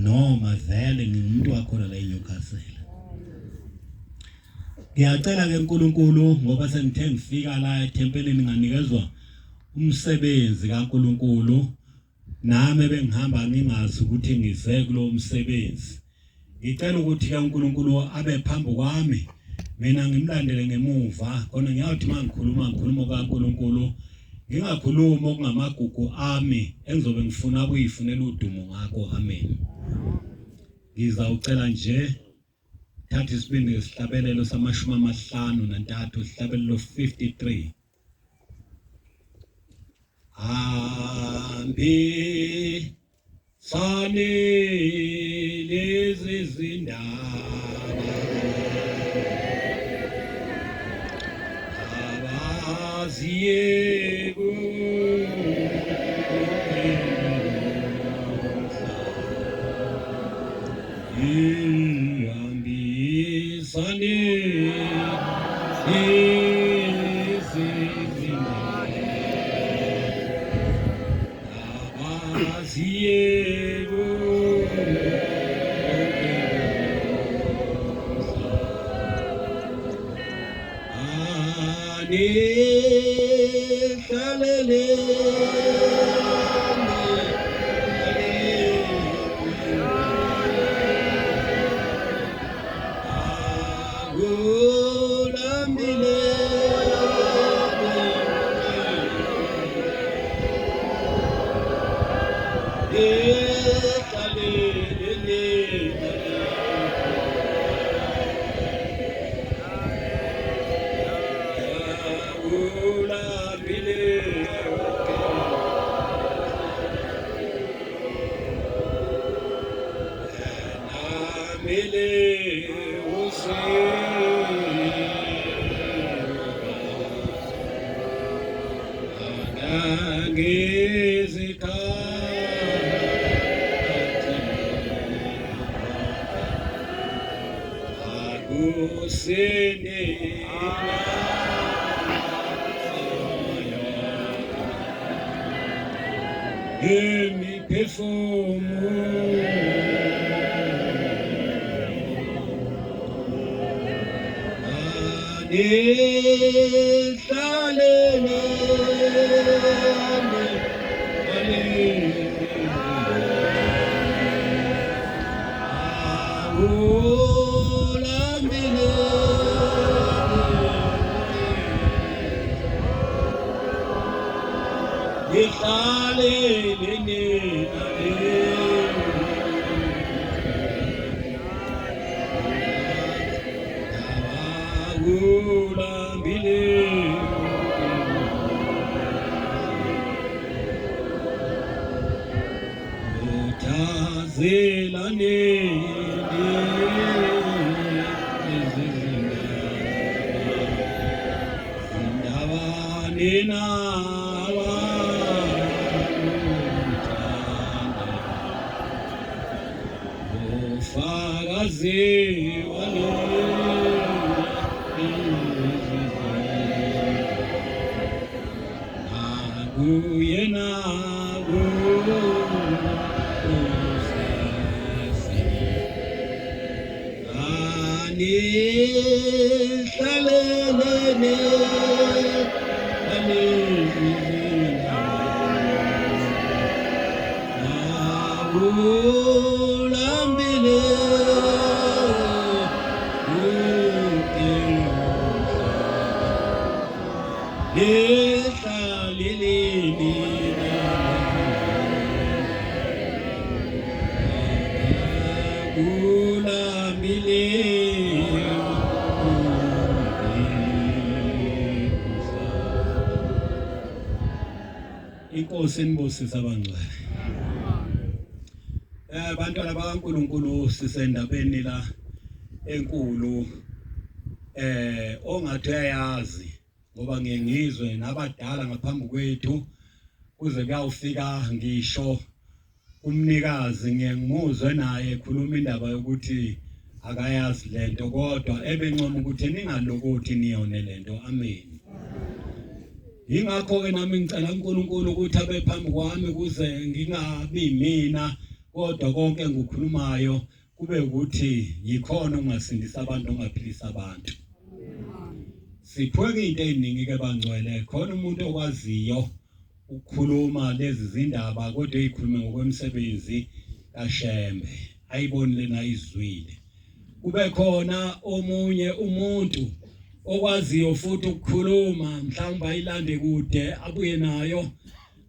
Noma vele ngingumuntu wakhona la eNewcastle. Ngiyacela ke uNkulunkulu ngoba sengithe ngifika la ethempelini nganikezwa umsebenzi kaNkulunkulu nami bengihamba ngingazi ukuthi ngize kulo msebenzi. Ngicela ukuthi ke uNkulunkulu abe phambi kwami mina ngimlandele ngemuva khona ngiyawuthi uma ngikhuluma ngikhuluma kaNkulunkulu ngingakhulumi okungamagugu ami engizobe ngifuna ukuyifunela udumo ngakho. Amen. Ngizawucela nje thatha isibindi ngesihlabelelo samashumi 53, isihlabelelo 53. Hambi sani lezi zindaba abaziye Ihambisane Inkosi inibusise abangcwele. Bantwana bakaNkulunkulu sisendabeni la enkulu ongathi uyayazi ngoba ngiye ngizwe nabadala ngaphambi kwethu kuze kuyawufika ngisho umnikazi ngiye ngimuzwe naye ekhuluma indaba yokuthi akayazi lento kodwa ebencoma ukuthi ningalokothi niyone lento. Amen. Yingakho ke nami ngicela uNkulunkulu ukuthi abe phambi kwami ukuze ngingabi mina. Kodwa konke engikukhulumayo kube ukuthi yikhona okungasindisa abantu, ongaphilisa abantu. Siphiwe into eziningi ke bangcwele, khona umuntu okwaziyo ukukhuluma lezi zindaba kodwa eyikhulume ngokwemisebenzi kaShembe, ayibonile nayizwile. Kube khona omunye umuntu okwaziyo futhi ukukhuluma, mhlawumbe ayilande kude abuye nayo,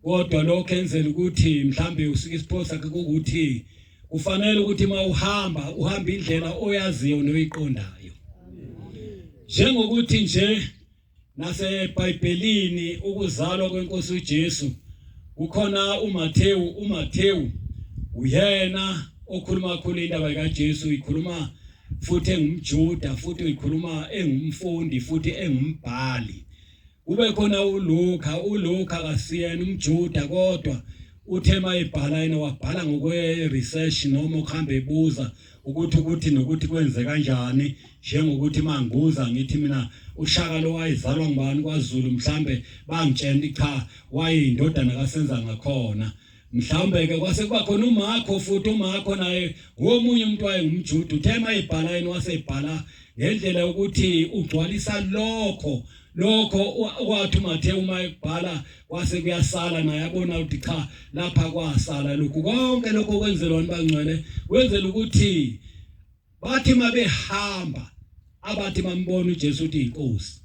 kodwa lokho enzela ukuthi mhlawumbe usike isipho sakhe ukuthi kufanele ukuthi uma uhamba uhamba indlela oyaziyo noyiqondayo. Njengokuthi nje naseBhayibhelini ukuzalwa kwenkosi uJesu kukhona uMathewu. UMathewu uyena okhuluma kakhulu indaba kaJesu, uyikhuluma futhi engumJuda, futhi uyikhuluma engumfundi, futhi engumbhali. Kube khona uLuka. ULuka akasiyena umJuda, kodwa uthe mayebhala yena wabhala ngokwe research noma ukuhamba ebuza ukuthi nokuthi kwenze kanjani. Njengokuthi manguza ngithi mina uShaka lo wayezalwa ngubani kwaZulu, mhlambe bangitshela cha wayeyindodana kaSenza ngakhona. Mhlawumbe ke kwase kuba khona uMakho futhi, uMakho naye ngomunye umuntu wayengumJuda, uthe mayebhala yena wasebhala ngendlela yokuthi ugcwalisa lokho okwathi uMathewu uma ekubhala kwase kuyasala, naye abona ukuthi cha lapha kwasala lokhu. Konke lokho kwenzelwani bangcwele? Kwenzela ukuthi bathi mabehamba abathi bambona uJesu ukuthi inkosi,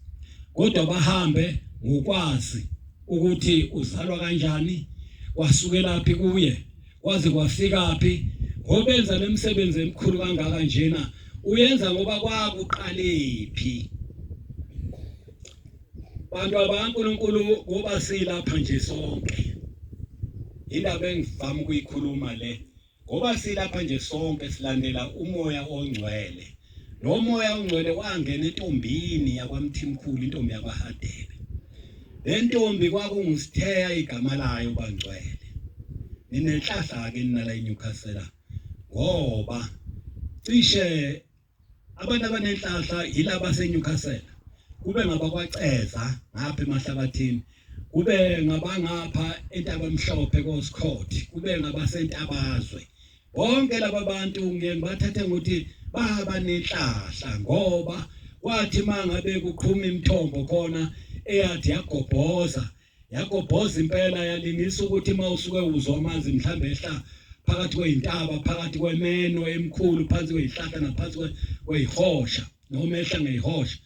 kodwa bahambe ngokwazi ukuthi uzalwa kanjani, kwasukelaphi kuye, kwaze kwafikaphi, ngoba enza lemisebenzi emikhulu kangaka njena uyenza ngoba kwakuqalephi. Bantu abaNkulunkulu, ngoba silapha nje sonke, indaba engivama ukuyikhuluma le, ngoba silapha nje sonke silandela umoya ongcwele. Lo moya ongcwele wangena entombini yakwaMthimkhulu, intombi yakwaHadebe. Le ntombi kwakunguSitheya igama layo bangcwele. Ninenhlahla-ke nina la eNewcastle, ngoba cishe abantu abanenhlahla yilaba baseNewcastle, kube ngabakwaceza ngapha emahlabathini, kube ngabangapha entaba emhlophe koScott, kube ngabasentabazwe. Bonke laba bantu ngiye ngibathathe ngokuthi baba nenhlahla, ngoba kwathi mangabe kuqhuma imithombo khona eyathi yagobhoza, yagobhoza impela, yalingisa ukuthi mawusuke uzwa amanzi mhlambe ehla phakathi kweyintaba, phakathi kwemeno emikhulu, phansi kwezihlahla naphansi kweyihosha noma ehla ngeyihosha.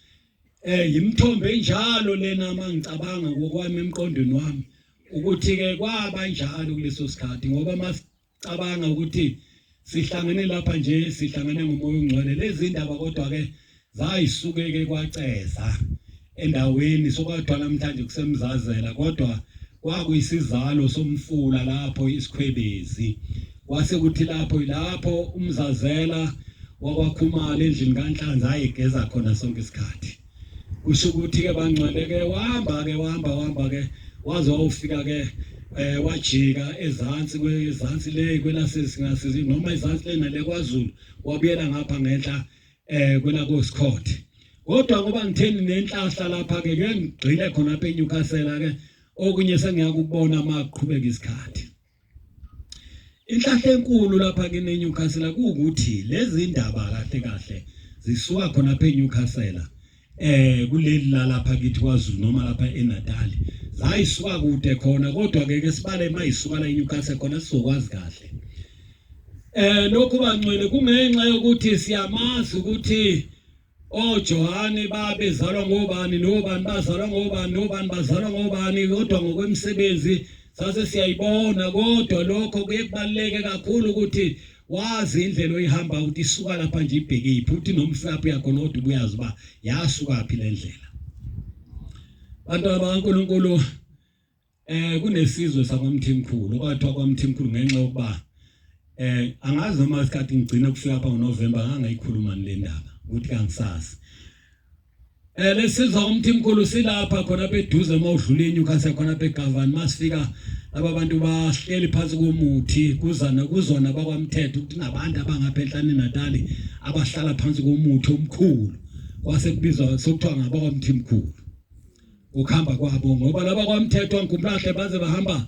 Yimithombo enjalo lena mangicabanga ngokwami emqondweni wami ukuthi ke kwaba njalo kuleso sikhathi, ngoba masicabanga ukuthi sihlangene lapha nje sihlangene ngomoya ongcwele. Lezi ndaba kodwa ke zayisuke ke kwaceza endaweni sokwathiwa namhlanje kusemzazela, kodwa kwakuyisizalo somfula lapho isikhwebezi. Kwase kuthi lapho umzazela wakwaKhumalo endlini kaNhlanzi ayigeza khona sonke isikhathi. Kusho ukuthi ke bangcwele ke wahamba ke wahamba wahamba ke waze wawufika ke wajika ezansi kwezansi le kwelasesingasezi noma ezansi le nale kwaZulu, wabuyela ngapha ngenhla kwelakoScott. Kodwa ngoba ngitheni nenhlahla lapha ke ke ngigxile khona apha eNewcastle ke, okunye sengiyakubona maqhubeka isikhathi. Inhlahla enkulu lapha ke neNewcastle kuwukuthi lezi indaba kahle kahle zisuka khona apha eNewcastle kuleli la lapha kithi kwaZulu noma lapha eNatal, zayisuka kude khona, kodwa ke ke sibale mayisuka la eNewcastle khona sizokwazi kahle. Lokhu bangcwele kungenxa yokuthi siyamazi ukuthi oJohane babezalwa ngobani, nobani bazalwa ngobani, nobani bazalwa ngobani, kodwa ngokwemisebenzi sase siyayibona. Kodwa lokho kuye kubaluleke kakhulu ukuthi wazi indlela oyihamba ukuthi isuka lapha nje ibhekiphi, uthi noma ufika yakhona kodwa ubuyazi uba yasuka phi le ndlela. Bantwana bakaNkulunkulu, kunesizwe sakwaMthimkhulu okwathiwa kwaMthimkhulu ngenxa yokuba angazi noma isikhathi ngigcina kufika lapha ngoNovember ngangayikhuluma le ndaba ukuthi kangisazi. Lesizwe kwaMthimkhulu silapha khona apha eduze uma udlula eNewcastle khona apha eGovan. Masifika laba bantu bahleli phansi komuthi, kuzana kuzona bakwaMthetho ukuthi nabantu abangapha enhlane Natali abahlala phansi komuthi omkhulu, kwase kubizwa sokuthiwa ngabakwaMthimkhulu ukuhamba kwabo, ngoba laba kwaMthetho angikhumbula kahle baze bahamba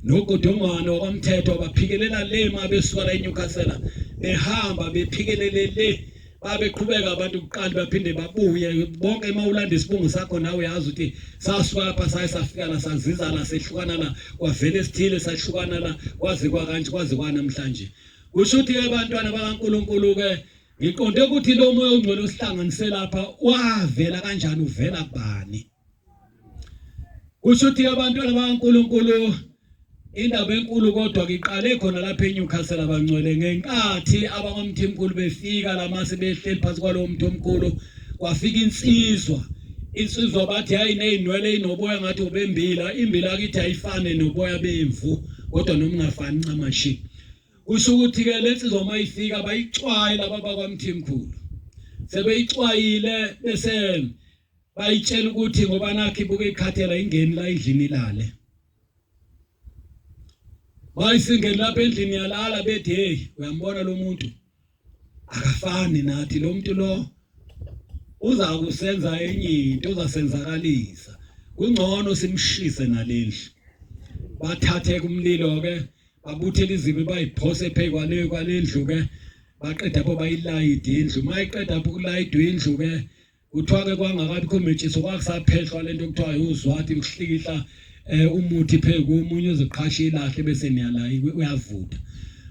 Nogodongwane wakwamthetho baphikelela le ma besuka la eNewcastle behamba bephikelele le babeqhubeka abantu kuqala baphinde babuye bonke. Uma ulanda isibongo sakho nawe uyazi ukuthi sasuka lapha saye safika la saziza la sehlukana la kwavela esithile sahlukana la kwaze kwakanje kwaze kwanamhlanje. Kusho ukuthi ke bantwana bakaNkuluNkulu ke ngiqonde ukuthi lo moya ongcwele osihlanganise lapha wavela kanjani, uvela kubani? Kusho ukuthi abantwana bakaNkuluNkulu indaba enkulu kodwa kiqale khona lapha eNewcastle abangcwele ngenkathi abakwamthimkhulu befika lamase behleli phansi kwalowo mthi omkhulu kwafika insizwa. Insizwa bathi yayineyinwele inoboya ngathi ubembila, imbila kithi ayifane noboya bemvu kodwa noma ungafani ncamashi. Kusho ukuthi ke lensizwa uma ifika bayixwaye laba bakwamthimkhulu, sebeyixwayile bese bayitshela ukuthi ngoba nakho ibuka ikhathela ingeni la endlini ilale. Bayisingeni lapha endlini yalala bethi hey uyambona lo muntu akafani nathi, lo muntu lo uza kusenza enye into, uzasenzakalisa, kungcono simshise nalendlu. Bathathe kumlilo ke babuthele izibi bayiphose phezu kwaleyo kwalendlu ke, baqeda lapho bayilayida indlu. Mayiqeda lapho ukulayidwa indlu ke kuthiwa-ke kwangakabikho metshiso kwakusaphehlwa lento okuthiwa uzwati ukuhlikihla umuthi phezu komunye uzoqhasha ilahle bese niyala uyavutha.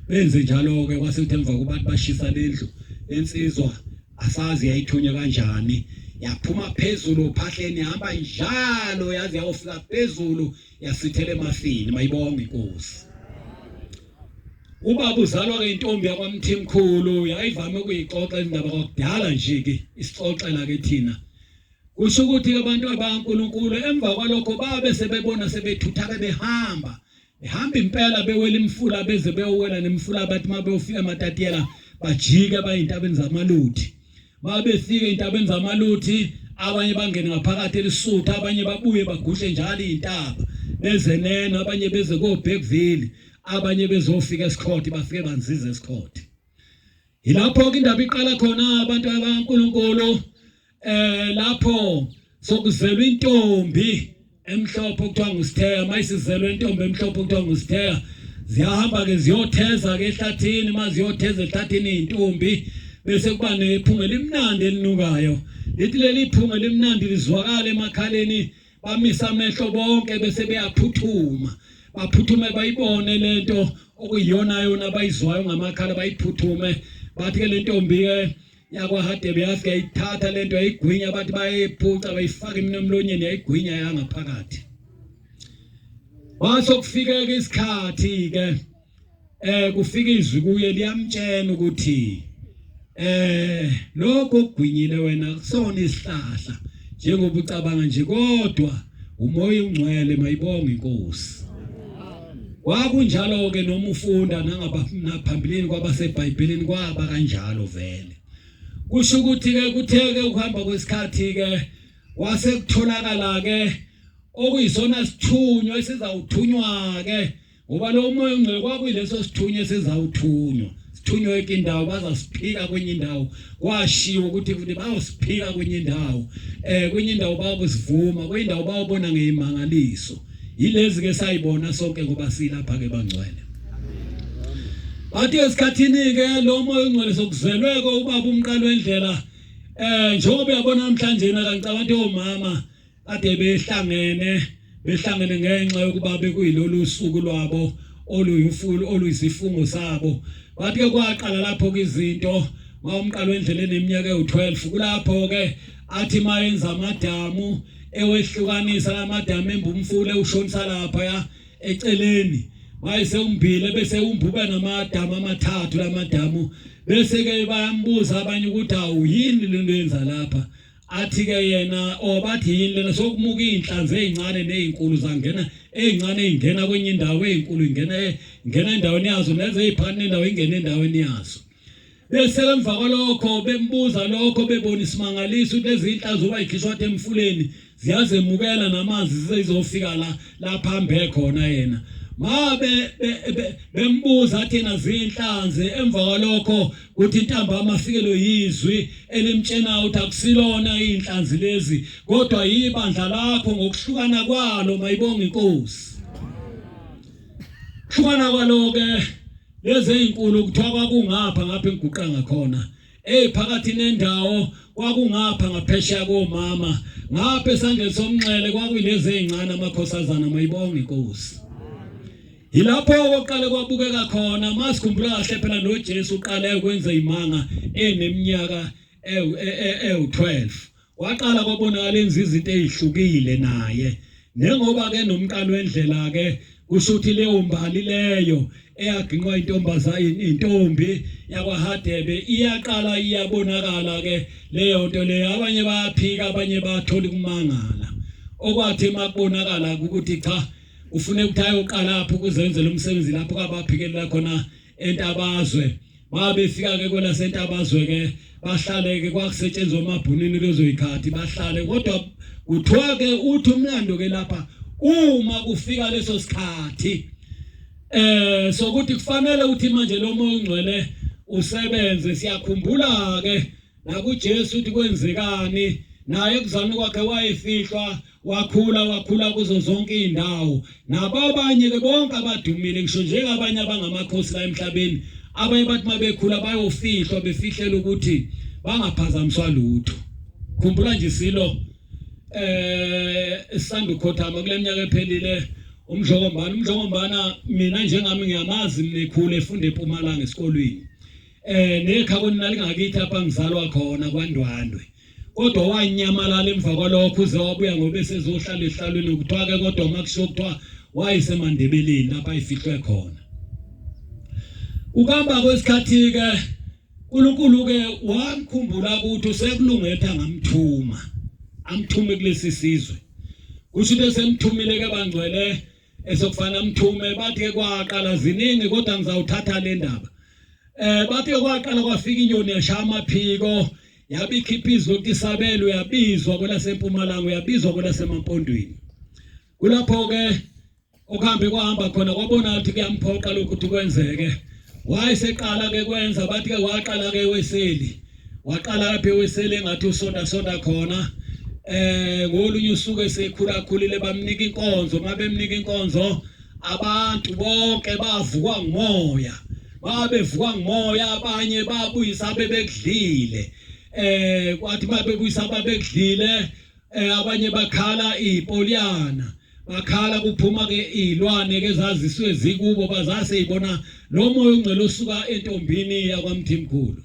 Benze njalo-ke kwase kuthi emva kokuba bashisa lendlu lensizwa asazi yayithunywa kanjani yaphuma phezulu ophahleni yahamba njalo yaze yawufika phezulu yasithela emafini. Mayibonge inkosi. Ubaba uzalwa ke intombi yakwaMthimkhulu yayivame ukuyixoxa indaba kwakudala nje ke isixoxela ke thina. Kusho ukuthi abantu abaNkulunkulu emva kwalokho babe sebebona sebethutha ke behamba behamba impela bewela imfula beze beyowela nemfula bathi mabeyofika ematatiyela bajike bayintabeni zamaluthi. Babefika entabeni zamaluthi abanye bangene ngaphakathi elisuthu abanye babuye bagushe njalo izintaba beze neno abanye beze koBergville abanye bezofika esikhoti bafike banzize esikhoti. Yilapho ke indaba iqala khona abantu abaNkulunkulu lapho sokuzelwa intombi emhlophe okuthiwa nguSitheya. Mayisizelwe intombi emhlophe okuthiwa nguSitheya ziyahamba ke ziyotheza ke ehlathini. Maziyotheza ehlathini intombi bese kuba nephunga elimnandi elinukayo, lithi leli phunga elimnandi lizwakala emakhaleni bamisa amehlo bonke bese beyaphuthuma baphuthume bayibone lento okuyiyona yona abayizwayo ngamakhala bayiphuthume. Bathi ke lentombi ke yakwaHadebe yafika yayithatha lento yayigwinya, bathi bayayiphuca bayifaka iminwe emlonyeni yayigwinya yangaphakathi. Kwase kufike isikhathi ke kufika izwi kuye liyamtshela ukuthi lokho okugwinyile wena kusona isihlahla njengoba ucabanga nje, kodwa umoya ongcwele. Mayibonge inkosi. Kwakunjalo ke noma ufunda nangaphambilini kwabaseBhayibhelini kwaba kanjalo vele. Kusho ukuthi ke kutheke ukuhamba kwesikhathi ke wase kutholakala ke okuyisona sithunywa esizawuthunywa ke, ngoba lo moya ongcwele kwakuyileso sithunywa esizawuthunywa sithunywa yonke indawo, bazasiphika kwenye indawo. Kwashiwo ukuthi futhi bayosiphika kwenye indawo, kwenye indawo bayokusivuma, kwenye indawo bayobona ngeyimangaliso. Yilezi ke sayibona sonke ngoba silapha ke bangcwele. Bathi esikhathini ke lo moya ongcwele sokuzelwe ke ubaba umqalo wendlela njengoba uyabona namhlanje ngicabanga ukuthi omama kade behlangene ngenxa yokuba bekuyilolu suku lwabo oluyifulu oluyisifungo sabo. Bathi ke kwaqala lapho ke izinto mawumqalo wendlela eneminyaka ewu12 kulapho ke athi mayenza amadamu ewehlukanisa lamadamu embumfule ushonisa lapha ya eceleni wayesewumbile bese umbuba namadamu amathathu lamadamu. Bese ke bayambuza abanye ukuthi awuyini lento yenza lapha, athi ke yena obathi yini lena sokumuka inhlanzi ezincane nezinkulu zangena ezincane ingena kwenye indawo ezinkulu ingena ingena endaweni yazo lezi eziphana nendawo ingena endaweni yazo. Bese emva kwalokho bembuza lokho bebona isimangaliso ukuthi lezi inhlanzi uba ikhishwa emfuleni ziyazemukela namanzi zizofika la lapha hambe khona yena. Mabe bembuza athi yena zinhlanzi. Emva kwalokho kuthi intambama afikelo yizwi elimtshena ukuthi akusilona inhlanzi lezi kodwa yibandla lakho ngokuhlukana kwalo. Mayibonge inkosi. Hlukana kwalo-ke lezi ey'nkulu kuthiwa kwakungapha ngapha engiguqa ngakhona eyiphakathi nendawo kwakungapha ngaphesheya komama ngapha esandleni somnxele kwakuyilezi ey'ncane amakhosazana mayibonge inkosi yilapho okokuqale kwabukeka khona masikhumbula kahle phela noJesu uqale ukwenza imanga eneminyaka ewu-12 Waqala kwabonakala enza izinto ezihlukile naye. Nengoba ke nomqalo wendlela ke kusho ukuthi leyo mbali leyo eyaginqwa intombazane intombi yakwaHadebe iyaqala iyabonakala ke leyo nto leyo abanye bayaphika abanye bathola ukumangala okwathi makubonakala ukuthi cha ufune ukuthi ayoqala lapho ukuzenzela umsebenzi lapho kabaphikelela khona entabazwe babefika ke kwelasentabazwe ke bahlale ke kwakusetshenzwa amabhunini lezo yikhathi bahlale kodwa kuthiwa ke uthi umlando ke lapha uma kufika leso sikhathi eh sokuthi kufanele ukuthi manje lo moya ongcwele usebenze siyakhumbula ke nakuJesu ukuthi kwenzekani naye ekuzalweni kwakhe wayefihlwa wakhula wakhula kuzo zonke izindawo nabo abanye ke bonke abadumile ngisho njengabanye abangamakhosi la emhlabeni abanye bathi mabekhula bayofihlwa befihlela ukuthi bangaphazamiswa lutho khumbula nje silo eh isanda ukhothama kule minyaka ephelile umdlokombana umdlokombana mina njengami ngiyamazi mina ekhule efunda eMpumalanga esikolweni eh nekhabo nalingakitha apha ngizalwa khona kwaNdwandwe kodwa wanyamalala emva kwalokho uze wabuya ngoba esezohlala ehlalweni kuthiwa ke kodwa makusho kuthiwa wayesemandebeleni lapha ayifihlwe khona ukuhamba kwesikhathi ke uNkulunkulu ke wamkhumbula ukuthi usekulungele angamthuma amthume kulesi sizwe kusho ukuthi esemthumile ke bangcwele esokufana amthume bathi ke kwaqala ziningi kodwa ngizawuthatha le ndaba eh bathi kwaqala kwafika inyoni yashaya amaphiko yabe ikhipha izwi lokuthi isabelo uyabizwa kwelasempumalanga uyabizwa kwelasemampondweni kulapho ke okuhambe kwahamba khona kwabona ukuthi kuyamphoqa lokhu ukuthi kwenzeke wayeseqala ke kwenza bathi ke waqala ke weseli waqala lapha eweseli engathi usonda sonda khona eh ngolunye usuku esekhula khulile bamnika inkonzo mabemnika inkonzo abantu bonke bavukwa ngumoya babevukwa ngumoya abanye babuyisa bebekudlile eh kwathi babebuyisa babekudlile eh abanye bakhala ipoliyana bakhala kuphuma ke izilwane ke zaziswe zikubo bazase ibona lo moya ongcwele osuka entombini yakwamthimkhulu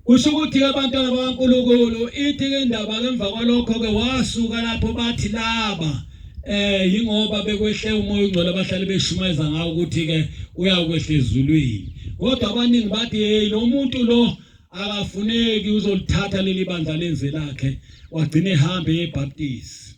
kusho ukuthi ke abantwana bakaNkulunkulu ithi ke indaba emva kwalokho ke wasuka lapho bathi laba eh yingoba bekwehle umoya ongcwele abahlale beshumayeza ngawo ukuthi ke uyakwehla ezulwini kodwa abaningi bathi hey lo muntu lo akafuneki uzolithatha leli bandla lenze lakhe wagcina ehambe eBaptist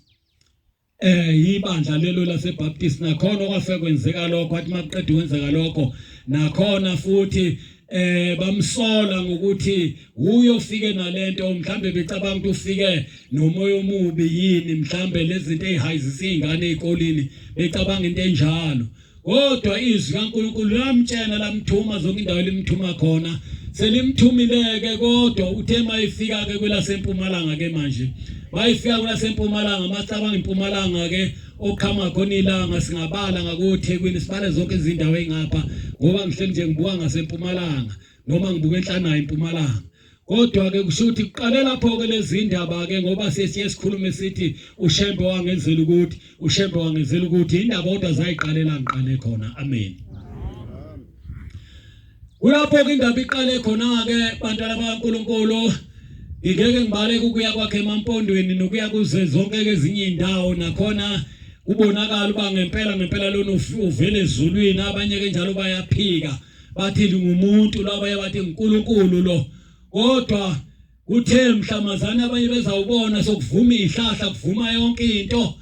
eh ibandla lelo laseBaptist nakhona okwase kwenzeka lokho athi makuqeda kwenzeka lokho nakhona futhi eh bamsola ngokuthi uyo ufike nalento mhlambe becabanga ukuthi ufike nomoya omubi yini mhlambe lezinto ezihayizisa izingane ezikolini becabanga into enjalo Kodwa izwi kaNkulunkulu lamtshela lamthuma zonke indawo elimthuma khona selimthumileke kodwa uthe mayifika ke kwelasempumalanga ke manje mayifika kwelasempumalanga masicabanga impumalanga ke oqhamuka khona ilanga singabala ngakoThekwini sibale zonke izindawo ezingapha ngoba ngihleli nje ngibuka ngasempumalanga noma ngibuka enhlanayo impumalanga Kodwa ke kusho ukuthi kuqale lapho ke lezi ndaba ke ngoba sesiye sikhulume sithi uShembe wangenzela ukuthi uShembe wangenzela ukuthi indaba kodwa zayiqalela ngiqale khona amen. Kulapho ke indaba iqale khona ke bantwana bakaNkuluNkulu ngingeke ngibaleke ukuya kwakhe emampondweni nokuya kuze zonke ezinye indawo nakhona kubonakala uba ngempela ngempela lona uvele ezulwini abanye ke njalo bayaphika bathi lingumuntu lo abanye bathi nguNkulunkulu lo kodwa kuthe mhlamazana abanye bezawubona sokuvuma izihlahla kuvuma yonke into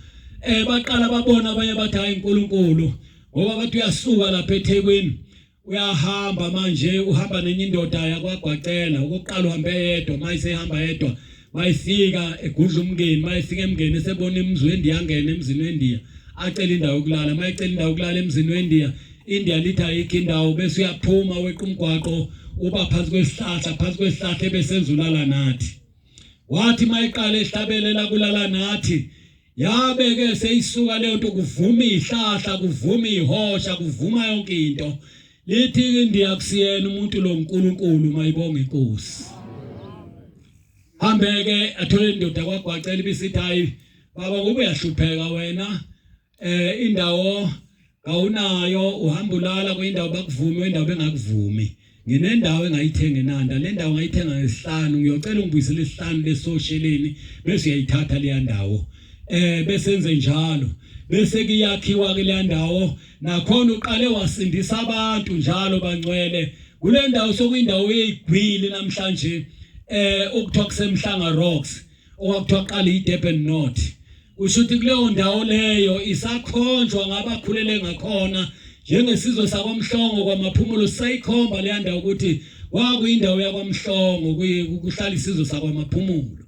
eh baqala babona abanye bathi hayi uNkulunkulu ngoba bathi uyasuka lapha eThekwini uyahamba manje uhamba nenye indoda yakwagwacela okokuqala uhambe yedwa mayise ehamba yedwa mayifika egudla umngeni mayifika emngeni esebona imzi wendiya angene emzini wendiya acela indawo yokulala mayicela indawo yokulala emzini wendiya India lithi ayikho indawo bese uyaphuma weqa umgwaqo uba phansi kwesihlahla phansi kwesihlahla ebesenza ulala nathi wathi mayiqala ehlabelela kulala nathi Yabe ke seyisuka leyo nto kuvuma izihlahla, kuvuma ihosha, kuvuma yonke into. Lithi ke ndiya kusiyena umuntu lo uNkulunkulu mayibonga inkosi. Hambe ke athole indoda kwagwacela ibisithi hayi baba ngoba uyahlupheka wena eh indawo kawunayo uhamba ulala kwindawo bakuvumi indawo bengakuvumi nginendawo engayithenga enanda le ndawo ngayithenga ngesihlanu ngiyocela ungibuyisele isihlanu lesosheleni bese uyayithatha leya ndawo eh bese enze njalo bese kuyakhiwa ke leya ndawo nakhona uqale wasindisa abantu njalo bangcwele kule ndawo sokuyindawo eyigwili namhlanje eh okuthiwa kusemhlanga rocks okwakuthiwa qala iDurban North Kusho ukuthi kuleyo ndawo leyo isakhonjwa ngabakhulele ngakhona njengesizwe sakwaMhlongo kwaMaphumulo sisayikhomba leya ndawo ukuthi kwakuyindawo yakwaMhlongo kuhlala isizwe sakwaMaphumulo.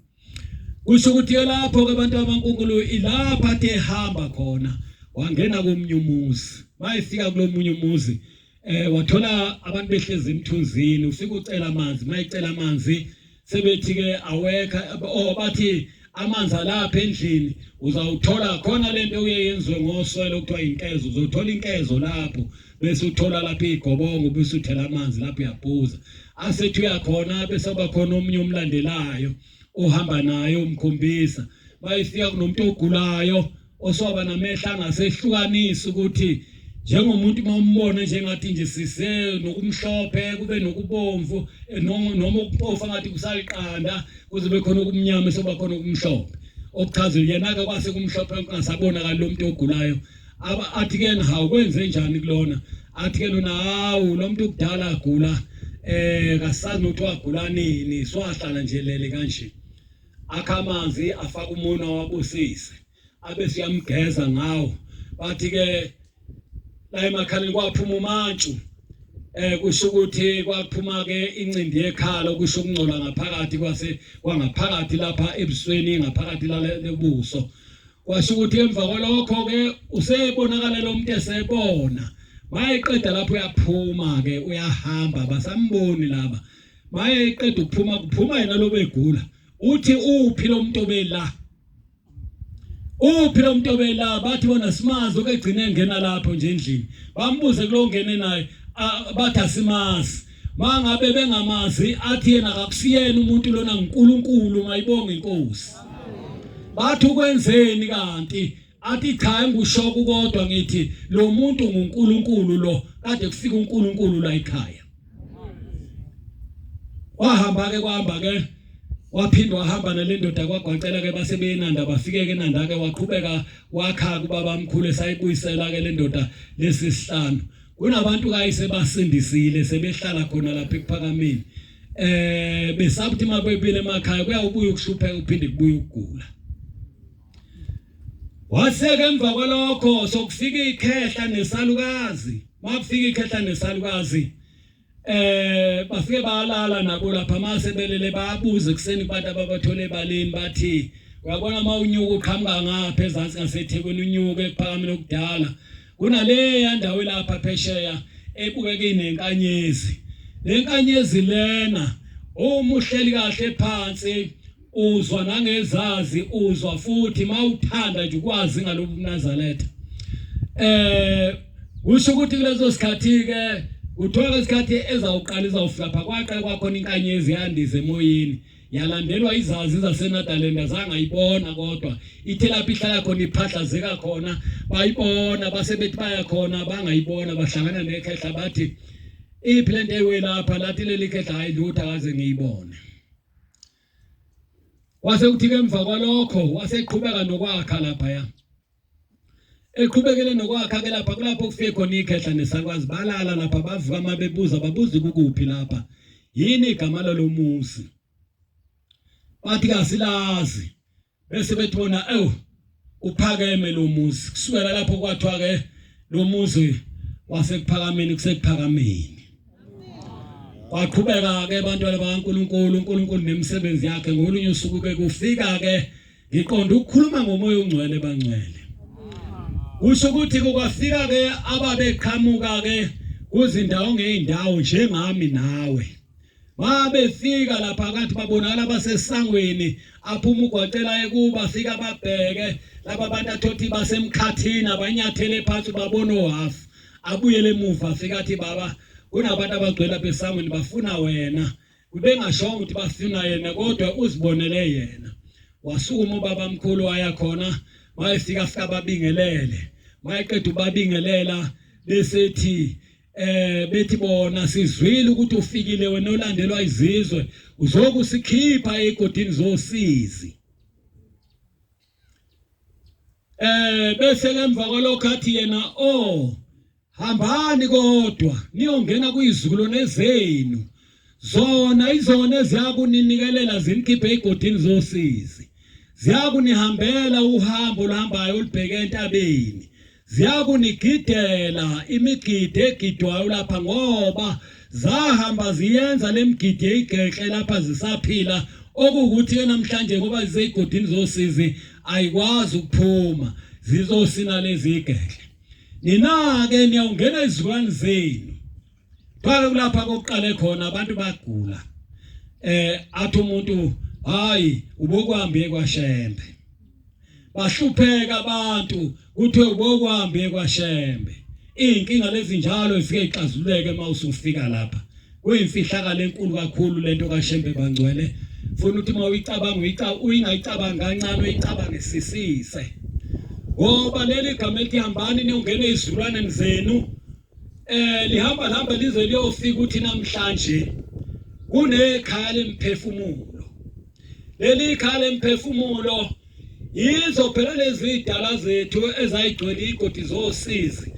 Kusho ukuthi lapho ke abantu abankulunkulu ilapha athe ehamba khona wangena komunye umuzi. Mayefika kulomunye umuzi eh wathola abantu behlezi emthunzini ufika ucela amanzi mayicela amanzi sebethi ke awekha oh bathi amanzi alapha endlini uzawuthola khona lento uye yenziwe ngoswele okuthiwa inkezo uzothola inkezo lapho bese uthola lapha igobongo bese uthela amanzi lapho uyaphuza asethi uyakhona bese bakhona omunye omlandelayo ohamba naye umkhombisa bayifika kunomuntu ogulayo oswaba namehla angasehlukanisi ukuthi njengomuntu uma umbona njengathi nje sise nokumhlophe kube nokubomvu eh, noma ukuphofa ngathi kusaliqanda kuze kube khona okumnyama soba khona okumhlophe okuchaza yena-ke kwase kumhlophe kungasabonakali lo muntu ogulayo athi ke hawu kwenze njani kulona athi ke lona hawu lo muntu kudala agula eh kasazi nokuthi wagula nini swahlala nje lele kanje akha amanzi afaka umunwe wabusise abe siyamgeza ngawo bathi ke la emakhaleni kwaphuma umantshu eh kusho ukuthi kwaphuma ke incindi yekhala kusho ukungcola ngaphakathi kwase kwangaphakathi lapha ebusweni ngaphakathi lalebuso kwasho ukuthi emva kwalokho ke usebonakala lo muntu esebona mayeqeda lapho uyaphuma ke uyahamba basamboni laba mayeqeda ukuphuma kuphuma yena lobegula uthi uphi lo muntu obela uphi lo muntu obela bathi bona simazi okegcine engena lapho nje endlini bambuze kulo ngene naye bathi asimazi mangabe bengamazi athi yena akakusiyena umuntu lona nguNkulunkulu mayibonge inkosi bathi ukwenzeni kanti athi cha engushoku kodwa ngithi lo muntu nguNkulunkulu lo kade kufika uNkulunkulu la ekhaya wahamba ke kwahamba ke waphinde wahamba nale ndoda kwagwacela ke base beyenanda bafike ke nanda ke waqhubeka wakha kubaba mkhulu esayibuyisela ke le ndoda lesi sihlanu kunabantu kayise basindisile sebehlala khona lapha ekuphakameni eh besabuthi mabebile emakhaya kuyawubuya ukuhlupheka uphinde kubuye ukugula Waseke emva kwalokho sokufika ikhehla nesalukazi makufika ikhehla nesalukazi eh bafike balala nabo lapha mase belele babuze kuseni kubantu ababathole ebaleni bathi uyabona uma unyuka uqhamuka ngapha ezansi ngaseThekwini unyuke ekuphakameni okudala kunaleya ndawo lapha phesheya ebukeka inenkanyezi lenkanyezi lena uma uhleli kahle phansi uzwa nangezazi uzwa futhi mawuthanda nje ukwazi ngalobu buNazaretha eh kusho ukuthi kuleso sikhathi ke kuthiwa isikhathi ezawuqala izawufika pha kwaqala kwakhona inkanyezi yandiza emoyeni yalandelwa izazi zaseNetherlands azange ayibona kodwa ithe lapho ihlala khona iphahlazeka khona bayibona base bethi baya khona bangayibona bahlangana nekhehla bathi iphi lento ewelapha lathi leli khehla hayi lutho akaze ngiyibone Kwase kuthi ke emva kwalokho waseqhubeka nokwakha lapha Eqhubekele nokwakha ke lapha kulapho kufike khona ikhehla nesakwazi balala lapha bavuka uma bebuza babuza kukuphi lapha yini igama lalomuzi bathi kasilazi bese bethi bona ewu uphakeme lo muzi kusukela lapho kwathiwa ke lo muzi wasekuphakameni kusekuphakameni kwaqhubeka ke abantwana bakaNkuluNkulu uNkulunkulu nemisebenzi yakhe ngolunye usuku ke kufika ke ngiqonda ukukhuluma ngomoya ongcwele bangcwele kusho ukuthi kukwafika ke ababeqhamuka ke kuzindawo ngeindawo njengami nawe. Babefika lapha kathi babonakala basesangweni aphuma ugwacela ekuba fika babheke laba bantu athothi basemkhathini abanyathele phansi babona ohafu abuyele emuva afika athi baba kunabantu abagcwele lapha esangweni bafuna wena Ubengashongo ukuthi bafuna yena kodwa uzibonele yena. Wasukuma ubaba mkhulu waya khona wayefika afika babingelele. Mayeqeda ubabingelela besethi bethi bona sizwile ukuthi ufikile wena olandelwa izizwe uzokusikhipha egodini zosizi. Bese emva kwalokho athi yena oh Hambani kodwa niyongena kuyizukulwane zenu zona izona eziyakuninikelela zinikhiphe egodini zosizi ziyakunihambela uhambo oluhambayo olubheke entabeni ziyakunigidela imigidi egidwayo lapha ngoba zahamba ziyenza lemigidi eyigehle lapha zisaphila okuwukuthi ke namhlanje ngoba ziseyigodini zosizi ayikwazi ukuphuma zizosina lezi igehle Nina-ke niyawungena ezizukulwane zenu. Phake kulapha kokuqale khona abantu bagula. Athi umuntu hayi ubokuhambe kwaShembe. Bahlupheka abantu kuthiwe ubokuhambe kwaShembe. Izinkinga lezi njalo zifike ixazululeke uma usufika lapha. Kuyimfihlakalo enkulu kakhulu lento kaShembe bangcwele. Funa ukuthi uma uyicabanga uyingayicabangi kancane uyicabangisisise. Ngoba leli gama elithi hambani niyongena ezizulwaneni zenu lihamba lihamba lize liyofika ukuthi namhlanje kunekhaya lemphefumulo. Leli khaya lemphefumulo yizo phela lezi zidala zethu ezayigcwele igodi zosizi